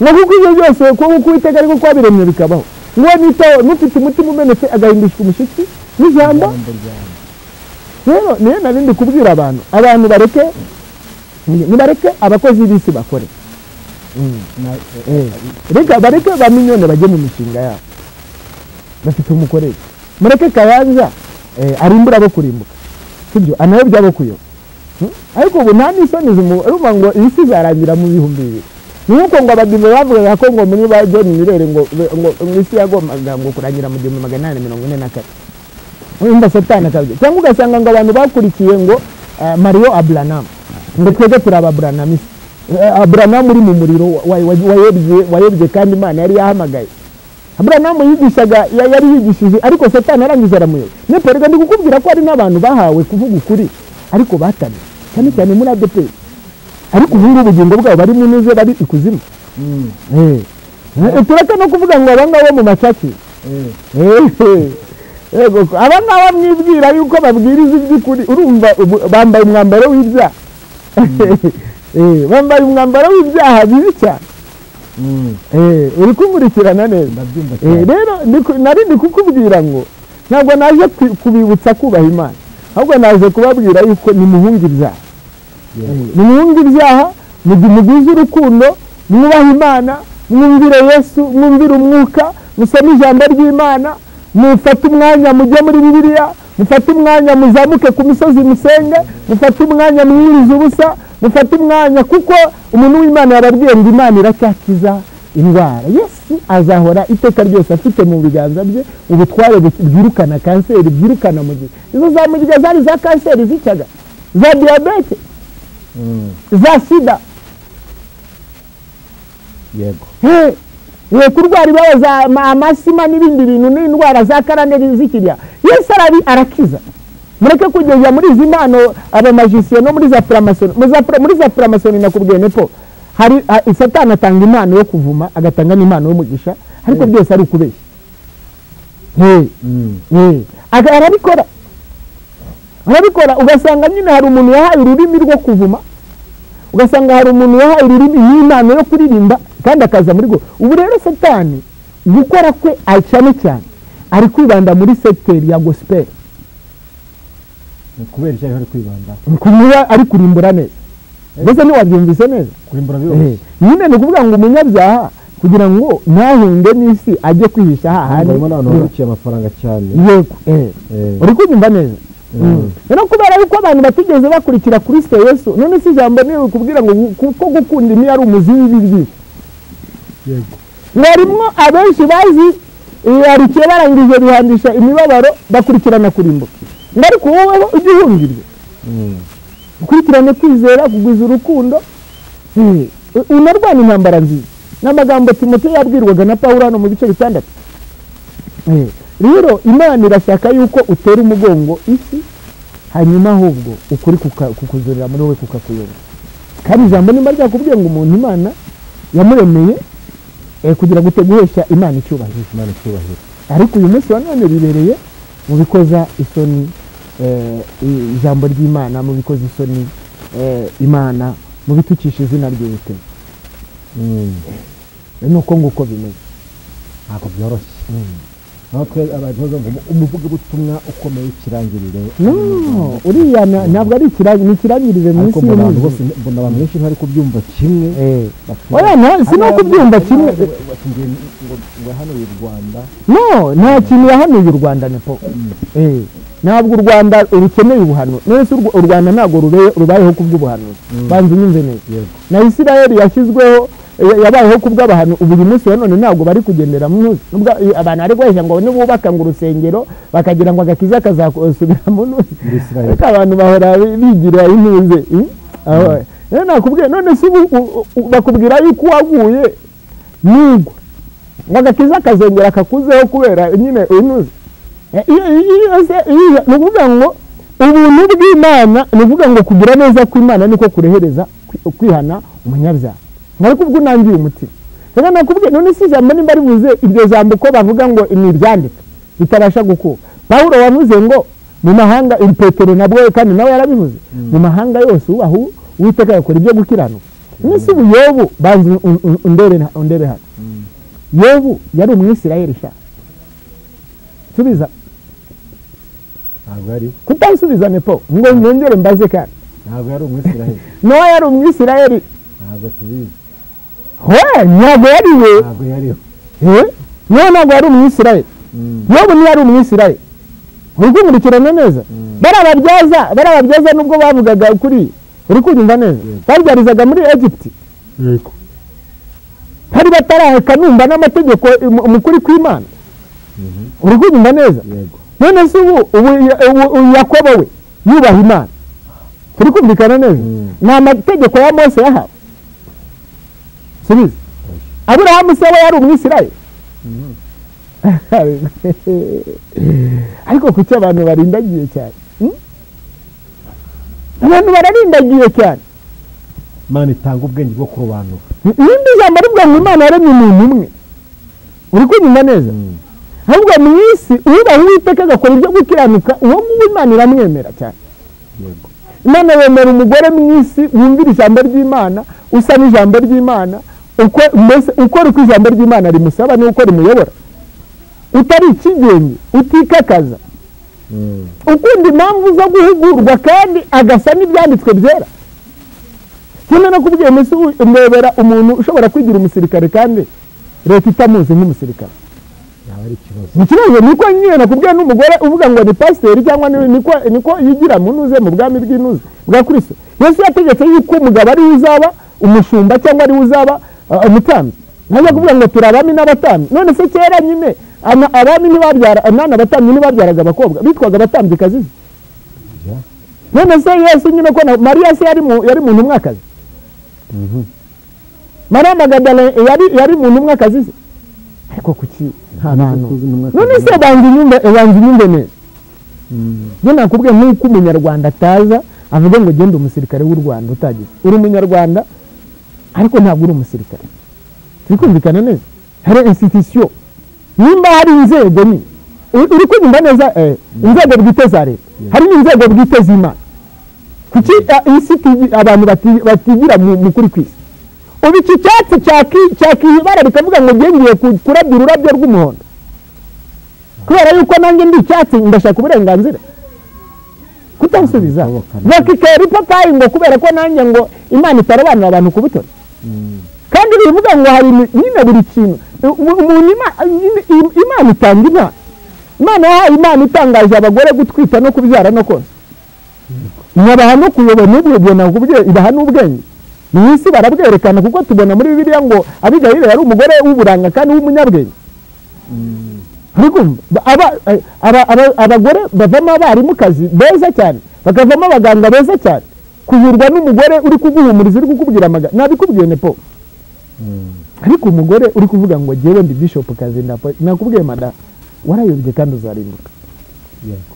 ngo kuko ibyo byose kuko Uwiteka ariko kwabiremye bikabaho. Ngo nitaho n'ufite umutima umenetse agahindishwa umushyitsi n'ijambo. Rero niyo nari ndi kubwira abantu, abantu bareke, nibareke abakozi b'isi bakore. Reka bareke ba minyone bajye mu mishinga yabo bafite umukoresha. Mureke Kayanja arimbura abo kurimbuka, sibyo, anayobya abo kuyoba. Ariko ubu nta n'isoni urumva ngo isi izarangira mu 2000. Nuko ngo abadive bavugaga ko ngo muri ba John Mirere ngo isi yagombaga ngo kurangira mu 1844. Urumva Satani akabye. Cyangwa ugasanga ngo abantu bakurikiye ngo Mario Abranam, ngo twebwe turi ababranamisi. Abranam uri mu muriro wayobye kandi Imana yari yahamagaye. Abranam yigishaga, yari yigishije, ariko Satani arangiza aramuyoba. Nepo reka ndi kukubwira ko hari n'abantu bahawe kuvuga ukuri ariko batamye, cyane cyane muri ADP. Ariko ubu ngubu ubugingo bwabo bari mu nuze, bari ikuzimu. Tureka no kuvuga ngo aba ngabo mu macaki. Aba ngabo mwibwira yuko babwiriza iby'ukuri, urumva bambaye umwambaro w'ibyaha. Bambaye umwambaro w'ibyaha bibi cyane. Uri kumurikirana neza. Rero nari ndi kukubwira ngo ntabwo naje kubibutsa kubaha Imana, ahubwo naje kubabwira yuko nimuhunge ibyaha. Nimuhunge ibyaha, mugwize urukundo, mwubahe Imana, mwumvire Yesu, mwumvire umwuka, musome ijambo ry'Imana, mufate umwanya mujye muri Bibiliya, mufate umwanya muzamuke ku misozi musenge, mufate umwanya mwirize ubusa, mufate umwanya, kuko umuntu w'Imana yarabwiye ngo Imana iracyakiza indwara. Yesu azahora iteka ryose afite mu biganza bye ubutware bwirukana kanseri, bwirukana mugiga. Izo za mugiga zari za kanseri zicaga, za diyabete, za sida. Yego. Kurwara ibibazo za amasima n'ibindi bintu n'indwara za karande zikirya. Yesu arakiza. Mureke kugeza muri izi mpano abamagiciens no muri za framasoni. Muri za framasoni nakubwiye nepo hari Satani atanga impano yo kuvuma, agatanga n'impano y'umugisha, ariko byose ari ukubeshya. Arabikora. Arabikora, ugasanga nyine hari umuntu yahaye ururimi rwo kuvuma, ugasanga hari umuntu yahaye ururimi y'impano yo kuririmba kandi akaza muri go. Ubu rero Satani gukora kwe cyane cyane ari kwibanda muri secteur ya gospel. Kubera icyo ari kwibanda, kuba ari kurimbura neza. Mbese ntiwabyumvise neza? Kurimbura biroroshye. Nyine ni ukuvuga ngo umunyabyaha kugira ngo ntahunge n'isi ajye kwihisha hahandi. Harimo n'abantu barukiye amafaranga cyane. Yego. Uri kunyumva neza? Rero kubera yuko abantu batigeze bakurikira Kristo Yesu, none si ijambo ni ukubwira ngo kuko gukunda imi ari umuzi w'ibibi byinshi. Yego. Mwarimwo abenshi bazi yarukiye barangije bihandisha imibabaro bakurikirana kurimbuka. Ariko wowe ujye uhungirwe. Ukurikirane kwizera, kugwiza urukundo, unarwana intambara nziza. N'amagambo Timoteyo yabwirwaga na Pawulo hano mu bice 6. Rero Imana irashaka yuko utera umugongo isi, hanyuma ahubwo ukuri kukuzurira muri wowe kukakuyobora. Kandi ijambo nimba ryakubwiye ngo umuntu Imana yamuremeye kugira ngo guhesha Imana icyubahiro. Imana icyubahiro. Ariko uyu munsi wa none bibereye mu bikoza isoni ijambo ry'Imana, mu bikoza isoni Imana, mu bitukisha izina ry'Uwiteka. Nuko nguko bimeze. Ntabwo byoroshye. Natwe abantu bavuga ngo umuvugabutumwa ukomeye ikirangirire. No, uriya ntabwo ari ikirangirire, ni ikirangirire mu isi. Ariko mbona abantu benshi ntari kubyumva kimwe. Oya, no, si no kubyumva kimwe. Ngo yahanuye u Rwanda. No, nta kintu yahanuye u Rwanda nepo. Ntabwo u Rwanda rukeneye ubuhanuzi. None se u Rwanda ntabwo rubayeho kubw'ubuhanuzi. Banza unyumve neza. Na Isirayeli yashyizweho yabayeho kubw'abantu, ubu uyu munsi wa none ntabwo bari kugendera mu ntuzi. Nubwo abantu bari guhesha ngo nibubaka ngo urusengero bakagira ngo agakiza kazasubira mu ntuzi. Ariko abantu bahora bigira intuze. Rero nakubwiye, none se ubu bakubwira yuko waguye nugwa ngo agakiza kazongera kakuzeho kubera nyine intuze. Ni ukuvuga ngo ubuntu bw'Imana, ni ukuvuga ngo kugira neza kw'Imana niko kurehereza kwihana umunyabyaha. Ariko ubwo unangiye umutima. Rero nakubwiye, none si ijambo nimba rivuze iryo jambo ko bavuga ngo ni iryandika bitabasha gukuka. Pawulo wavuze ngo mu mahanga, Petero nabwo kandi nawe yarabivuze, mu mahanga yose ubaho Uwiteka yakora ibyo gukiranuka. None se ubu Yobu, banza undebe hano. Yobu yari umwisirayeli sha. Subiza. Ntabwo yari. Kutansubiza nepo ngo nongere mbaze kandi. Ntabwo yari umwisirayeli. Nowa yari umwisirayeli. Ntabwo tubizi. He, ntabwo yari we. Ntabwo yari we. Nowa ntabwo yari umwisirayeli. Yobu ntiyari umwisirayeli. Uri kumurikirana neza? Barababyaza nubwo bavugaga kuri. Uri kunyumva neza? Babyarizaga muri Egypt. Yego. Hari bataraheka numva n'amategeko mukuri kw'Imana. Uri kunyumva neza? Yego. None se ubu Yakobo we yubaha Imana. Turi kumvikana neza? Ni amategeko ya Mose yahawe. Subiza. Aburahamu se we yari umwisirayeli. Ariko kuki abantu barindagiye cyane? Abantu bararindagiye cyane. Imana itanga ubwenge bwo kurobanura. Nimba ijambo rivuga ngo Imana yaremye umuntu umwe, uri kunyumva neza? Ahubwo mu isi ubaha Uwiteka agakora ibyo gukiranuka, uwo nguwo Imana iramwemera cyane. Yego. Imana yemera umugore mu isi wumvira ijambo ry'Imana, usa n'ijambo ry'Imana, Uko mbese ukora uko ijambo ry'Imana rimusaba n'uko rimuyobora, utari ikigenge, utikakaza, ukunda impamvu zo guhugurwa kandi agasa n'ibyanditswe byera. Kimwe no kubwiye mbese ndebera umuntu ushobora kwigira umusirikare kandi leta itamuzi nk'umusirikare. Ikibazo niko nyine nakubwiye n'umugore uvuga ngo ni pasiteri cyangwa niko yigira mu ntuze mu bwami bw'intuze bwa Kristo. Yesu yategetse yuko umugabo ari uzaba umushumba cyangwa ari uzaba umutambyi. Ntajya kuvuga ngo turi abami n'abatambyi. None se kera nyine abami ntibabyara, abatambyi ntibabyaraga abakobwa, bitwaga abatambyi. None se Yesu nyine ko Mariya se yari mu ntumwakazi? Mariya Magadalene yari mu ntumwakazi se? Ariko kuki nta bantu? None se banza inyumve neza. Njye nakubwiye nk'uko umunyarwanda ataza avuga ngo genda umusirikare w'u Rwanda utagize. Uri umunyarwanda ariko ntabwo uri umusirikare. Turi kumvikana neza? Hari institution. Nimba hari inzego ni uri kunyumva neza, inzego bwite za leta, hari n'inzego bwite z'Imana. Kuki isi abantu batigira mu kuri kwisi? Ubu iki cyatsi cyakibara bikavuga ngo ngiye kurabya ururabyo rw'umuhondo kubera yuko nanjye ndi icyatsi ndashaka uburenganzira. Kutansubiza bakikera ipapayi ngo kubera ko nanjye ngo Imana itarobanura abantu ku butoni. Kandi bivuga ngo hari nyine buri kintu umuntu Imana itanga impano. Imana yahaye Imana itangaje abagore gutwita no kubyara no konsa. Nyabaha no kuyobora n'ubwenge nakubwiye ibaha n'ubwenge. Mu isi barabwerekana kuko tubona muri Bibiliya ngo Abigayili yari umugore w'uburanga kandi w'umunyabwenge. Ariko abagore bavamo abarimukazi beza cyane, bakavamo abaganga beza cyane. Kuvurwa n'umugore uri kuguhumuriza uri kukubwira amagambo nabikubwiye nepo. Ariko umugore uri kuvuga ngo jewe ndi bishop kazi ndapo, nakubwiye mada warayobye kandi uzarimbuka. Yego.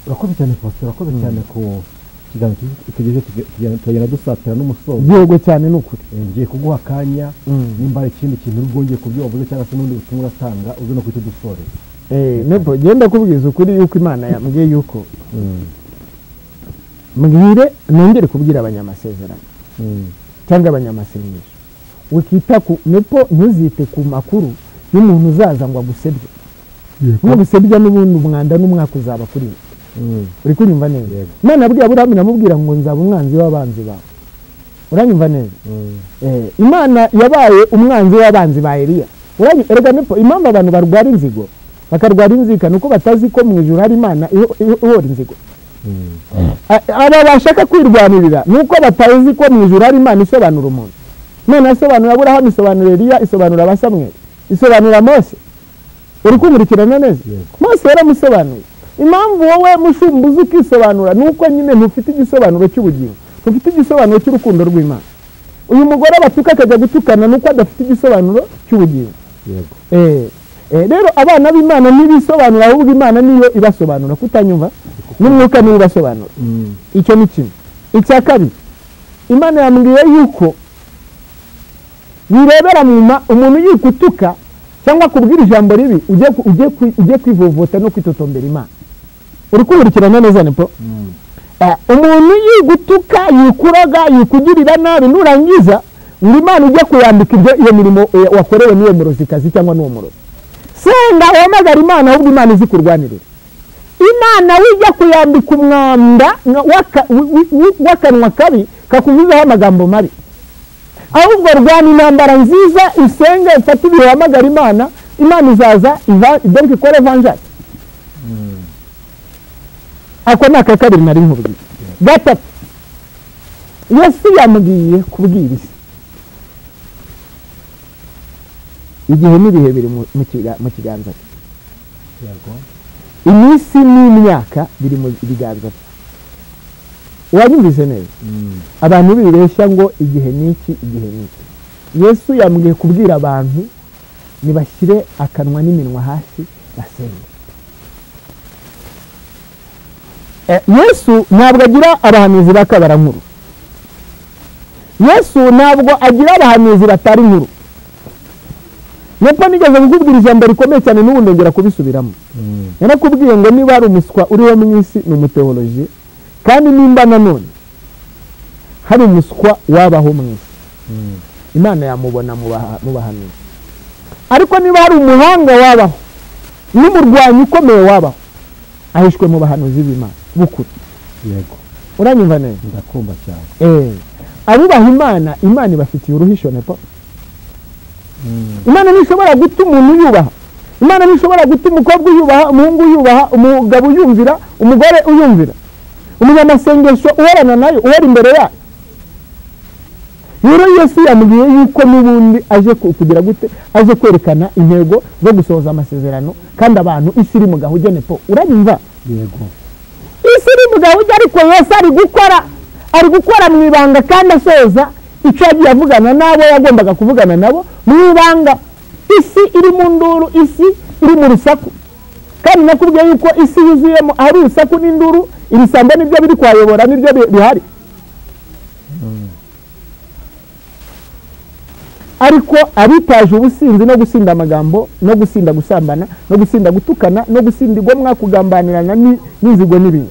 Urakoze cyane Pastor, urakoze cyane ku kiganiro tugejeje tugenda dusatira n'umusozo. Yego cyane nukuri. Ngiye kuguha akanya nimba hari ikindi kintu uri kubyo wavuze cyangwa se n'undi butumwa uratanga uze no kwita dusoreza. Nepo genda kubwiza ukuri yuko Imana yambwiye yuko mbwire nongere kubwira abanyamasezerano cyangwa abanyamasengesho. Ukita ku nepo ntuzite ku makuru y'umuntu uzaza ngo agusebye. Nugusebya n'ubundi umwanda n'umwaka uzaba kuri we. Uri kunyumva neza? Imana yabwiye Aburahamu namubwira ngo nzaba umwanzi w'abanzi bawe. Uranyumva neza? Imana yabaye umwanzi w'abanzi ba Eliya. Erega nepo impamvu abantu barwara inzigo bakarwara inzika nuko batazi ko mu ijuru hari Imana ihora inzigo. Aba bashaka kwirwanirira nuko batazi ko mu ijuru hari Imana isobanura umuntu. Imana isobanura Aburahamu, isobanura Eliya, isobanura abasamweli, isobanura Mose. Uri kumurikirana neza? Mose yaramusobanuye. Impamvu wowe mushumbuzi ukisobanura nuko nyine ntufite igisobanuro cy'ubugingo, ntufite igisobanuro cy'urukundo rw'Imana. Uyu mugore batuka akajya gutukana nuko adafite igisobanuro cy'ubugingo. Yego. Rero abana b'Imana ntibisobanura ahubwo Imana niyo ibasobanura. Kutanyumva n'umwuka niwe ubasobanura. Icyo ni kimwe. Icya kabiri, Imana yambwiye yuko wirebera mu umuntu yikutuka cyangwa kubwira ijambo ribi ujye kwivovota no kwitotombera Imana. Uri kumurikirana neza nepo? Umuntu yigutuka yikuraga yikugirira nabi nurangiza ngo Imana ujye kuyambika ibyo iyo mirimo wakorewe n'uwo murozikazi cyangwa n'uwo murozi. Senga uhamagara Imana ahubwo Imana izi kurwanirira. Imana wijya kuyambika umwanda w'akanwa kabi kakuvuzaho amagambo mabi. Ahubwo rwana intambara nziza, usenge ufate ibihe uhamagara Imana, Imana izaza donc ikore vengeance. Ako ni aka kabiri nari nkubwiye. Gatatu, Yesu yambwiye kubwira isi igihe n'ibihe biri mu kiganza cye. Iminsi n'imyaka biri mu biganza bye. Wanyumvise neza? Abantu bibeshya ngo igihe n'iki igihe n'iki. Yesu yambwiye kubwira abantu nibashyire akanwa n'iminwa hasi basenge. Yesu ntabwo agira abahanuzi b'akabarankuru. Yesu ntabwo agira abahanuzi batari inkuru. Nepo nigeze kukubwira ijambo rikomeye cyane n'ubu ndongera kubisubiramo. Narakubwiye ngo niba hari umuswa uriho mu isi ni umuteoloji, kandi nimba nanone hari umuswa wabaho mu isi Imana yamubona mu bahanuzi. Ariko niba hari umuhanga wabaho n'umurwanyi ukomeye wabaho, ahishwe mu bahanuzi b'Imana bukuru. Yego. Uranyumva neza? Ndakumva cyane. Abubaha Imana, Imana ibafitiye uruhisho nepo. Imana ntishobora guta umuntu yubaha. Imana ntishobora guta umukobwa uyubaha, umuhungu uyubaha, umugabo uyumvira, umugore uyumvira, umunyamasengesho uhorana nayo, uhora imbere yayo. Rero Yesu yambwiye yuko n'ubundi aje kugira gute, aje kwerekana intego zo gusohoza amasezerano, kandi abantu isi iri mu gahuge nepo. Uranyumva? Yego. Isi iri mu gahuge, ariko Yesu ari gukora mu ibanga kandi asohoza icyo yagiye avugana n'abo yagombaga kuvugana nabo mu ibanga. Isi iri mu nduru, isi iri mu rusaku, kandi nakubwiye yuko isi yuzuyemo ari urusaku n'induru, ibisambo nibyo biri kwayobora, nibyo bihari. Ariko abitaje ubusinzi no gusinda amagambo no gusinda gusambana no gusinda gutukana no gusinda igomwa kugambanirana n'inzigo n'ibindi,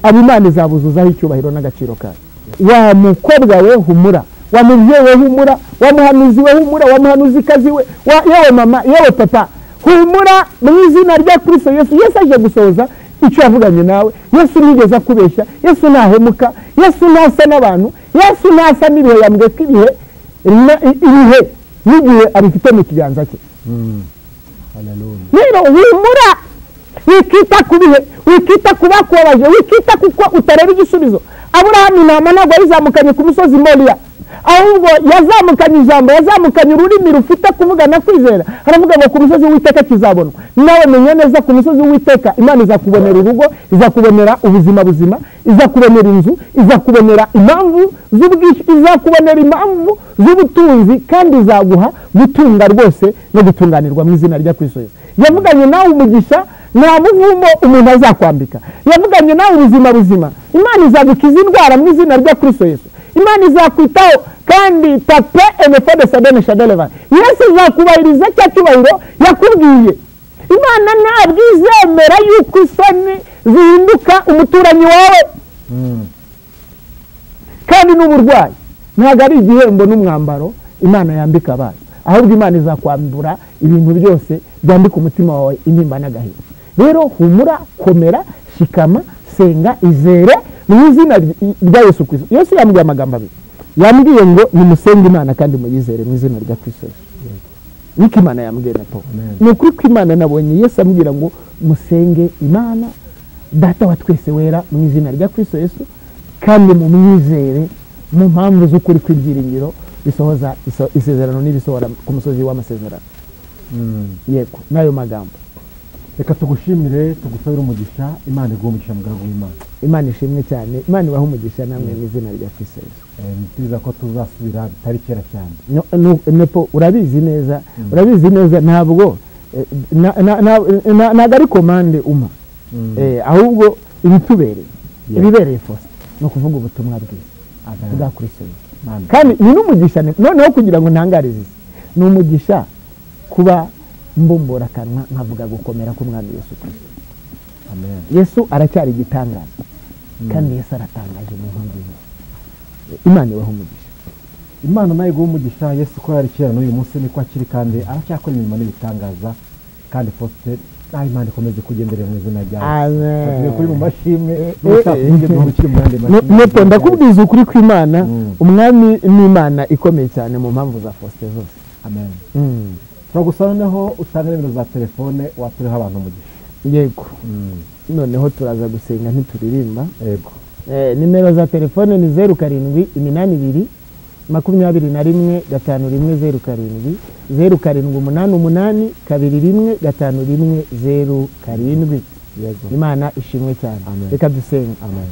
abo Imana izabuzuzaho icyubahiro n'agaciro kayo. Wa mukobwa we humura, wa mubyeyi we humura, wa muhanuzi we humura, wa muhanuzikazi we, yewe mama, yewe papa, humura mu izina rya Kristo Yesu. Yesu aje gusohoza icyo yavuganye nawe. Yesu ntiyigeze akubeshya, Yesu ntahemuka, Yesu ntasa n'abantu, Yesu ntasa n'ibihe. Yambwiye ko ibihe n'igihe abifite mu kiganza cye. Rero humura, wikita ku bihe, wikita ku bakubabaje, wikita kuko utareba igisubizo. Aburahamu intama ntabwo yayizamukanye ku musozi Moriya, ahubwo yazamukanye ijambo, yazamukanye ururimi rufite kuvugana kwizera. Haravuga ngo ku musozi w'Uwiteka kizabonwa. Nawe menya neza ku musozi w'Uwiteka Imana izakubonera urugo, izakubonera ubuzima buzima, izakubonera inzu, izakubonera impamvu z'ubwishyu, izakubonera impamvu z'ubutunzi, kandi izaguha gutunga rwose no gutunganirwa mu izina rya Kristo Yesu. Yavuganye nawe umugisha, nta muvumo umuntu azakwambika. Yavuganye nawe ubuzima buzima. Imana izagukiza indwara mu izina rya Kristo Yesu. Imana izakwitaho kandi tape emefode sabene shadeleva. Yesu izakubahiriza cya cyubahiro yakubwiye. Imana ntabwo izemera yuko isoni zihinduka umuturanyi wawe. Kandi n'uburwayi ntabwo ari igihembo n'umwambaro Imana yambika abantu, ahubwo Imana izakwambura ibintu byose byambika umutima wawe intimba n'agahinda. Rero humura, komera, shikama, senga, izere mu izina rya Yesu Kristo. Yesu yambwiye amagambo abiri. Yambwiye ngo nimusenge Imana kandi muyizere mu izina rya Kristo Yesu. Niko Imana yambwiye na to. Ni ukuri ko Imana nabonye Yesu ambwira ngo musenge Imana Data wa twese wera mu izina rya Kristo Yesu, kandi mumwizere mu mpamvu z'ukuri kw'ibyiringiro bisohoza isezerano n'ibisohora ku musozi w'amasezerano. Yego, n'ayo magambo. Reka tugushimire, tugusabire umugisha. Imana iguhe umugisha mugaragu w'Imana. Imana ishimwe cyane. Imana ibahe umugisha namwe mu izina rya Kristo Yesu. Ntiza ko tuzasubira bitari kera cyane. Nepo urabizi neza, urabizi neza, ntabwo ntabwo ari komande uma, ahubwo ibitubereye, ibibereye fose no kuvuga ubutumwa bwiza bwa Kristo Yesu. Kandi ni n'umugisha noneho kugira ngo ntangarize isi, ni umugisha kuba mbumbura akanwa nkavuga gukomera k'Umwami Yesu Kristo. Amen. Yesu aracyari igitangaza, kandi Yesu aratangaje mu mpamvu zose. Imana ibahe umugisha. Imana nayo iguhe umugisha. Yesu ko yari kera n'uyu munsi niko akiri, kandi aracyakora imirimo n'ibitangaza. Kandi Faustin, nawe Imana ikomeze kugenderera mu izina ryawe. Amen. Kuri mu mashimwe n'ushaka mu yandi mashimwe. Nepo ndakubwiza ukuri kw'Imana, Umwami n'Imana ikomeye cyane mu mpamvu za Faustin zose. Amen. Turagusaba noneho utange nimero za telefone watureho abantu umugisha. Yego. Noneho turaza gusenga ntituririmba. Yego. Nimero za telefone ni 07 82 21 51 07 07 88 21 51 07. Yego. Imana ishimwe cyane. Reka dusenge. Amen.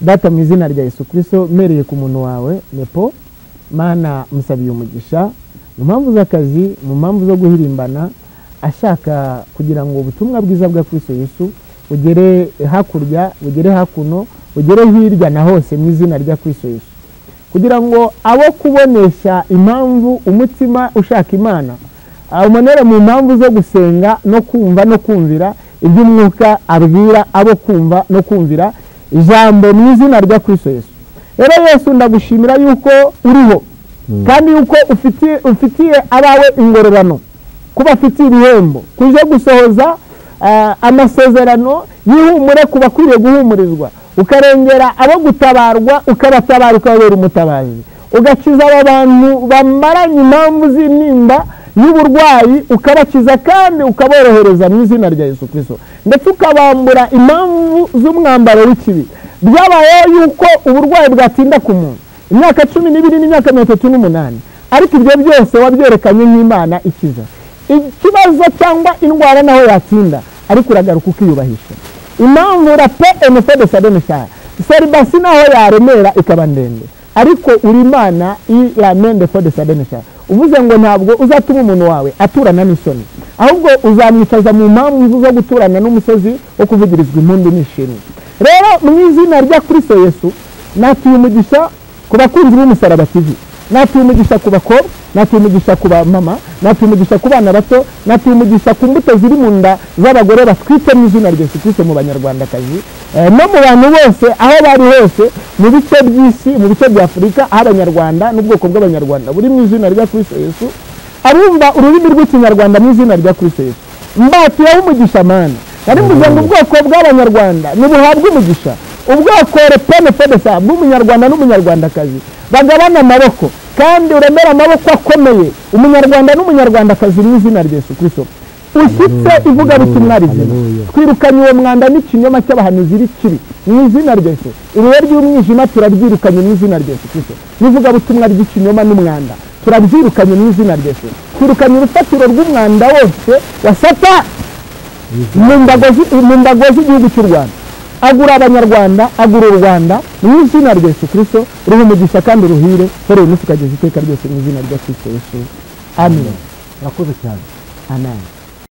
Data mu izina rya Yesu Kristo, mereye ku muntu wawe Nepo, Mana musabiye umugisha mu mpamvu z'akazi, mu mpamvu zo guhirimbana, ashaka kugira ngo ubutumwa bwiza bwa Kristo Yesu bugere hakurya, bugere hakuno, bugere hirya na hose mu izina rya Kristo Yesu, kugira ngo abo kubonesha impamvu umutima ushaka Imana umonere mu mpamvu zo gusenga no kumva no kumvira iby'umwuka abwira abo kumva no kumvira ijambo mu izina rya Kristo Yesu. Rero Yesu ndagushimira yuko uriho, Kandi yuko ufitiye abawe ingororano, kuba afitiye ibihembo, kuje gusohoza amasezerano y'ihumure ku bakwiriye guhumurizwa, ukarengera abo gutabarwa, ukabatabara, ukababera umutabazi, ugakiza aba bantu bamaranye impamvu z'intimba y'uburwayi, ukabakiza kandi ukaborohereza mu izina rya Yesu Kristo, ndetse ukabambura impamvu z'umwambaro w'ikibi. Byabayeho yuko uburwayi bwatinda ku muntu imyaka 12 n'imyaka 38, ariko ibyo byose wabyerekanye nk'Imana ikiza. Ikibazo cyangwa indwara naho yatinda, ariko uragaruka ukiyubahisha. Impamvu rape emefede sademisha seribasi naho yaremera ikaba ndende, ariko uri Imana i la mende fode sademisha. Uvuze ngo ntabwo uzatuma umuntu wawe aturana n'isoni, ahubwo uzamwicaza mu mpamvu zo guturana n'umusozi wo kuvugirizwa impundu n'ishimwe. Rero mu izina rya Kristo Yesu natuye umugisha ku bakunzi b'umusaraba TV, natuye umugisha ku bakobwa, natuye umugisha ku bamama, natuye umugisha ku bana bato, natuye umugisha ku mbuto ziri mu nda z'abagore batwite mu izina rya Yesu Kristo, mu banyarwandakazi no mu bantu bose aho bari hose mu bice by'isi, mu bice bya Afurika, aho abanyarwanda n'ubwoko bw'abanyarwanda buri mu izina rya Kristo Yesu, abumva ururimi rw'ikinyarwanda mu izina rya Kristo Yesu, mbatuyeho umugisha Mana. Nari mvuze ngo ubwoko bw'abanyarwanda nibuhabwe umugisha, ubwoko repene fedesa bw'umunyarwanda n'umunyarwandakazi bagabana amaboko, kandi uremera amaboko akomeye umunyarwanda n'umunyarwandakazi mu izina rya Yesu Kristo. Ushyitse ivugabutumwa rizima, twirukanye uwo mwanda n'ikinyoma cy'abahanuzi b'ikibi mu izina rya Yesu. Ibihe by'umwijima turabyirukanye mu izina rya Yesu Kristo. N'ivugabutumwa ry'ikinyoma n'umwanda turabyirukanye mu izina rya Yesu. Twirukanye urufatiro rw'umwanda wose wa Satani mu mbago z'igihugu cy'u Rwanda. Agura abanyarwanda, agura u Rwanda mu izina rya Yesu Kristo. Ruha umugisha kandi ruhire uhereye umunsi ukageza iteka ryose mu izina rya Kristo Yesu. Amen. Murakoze cyane. Amen.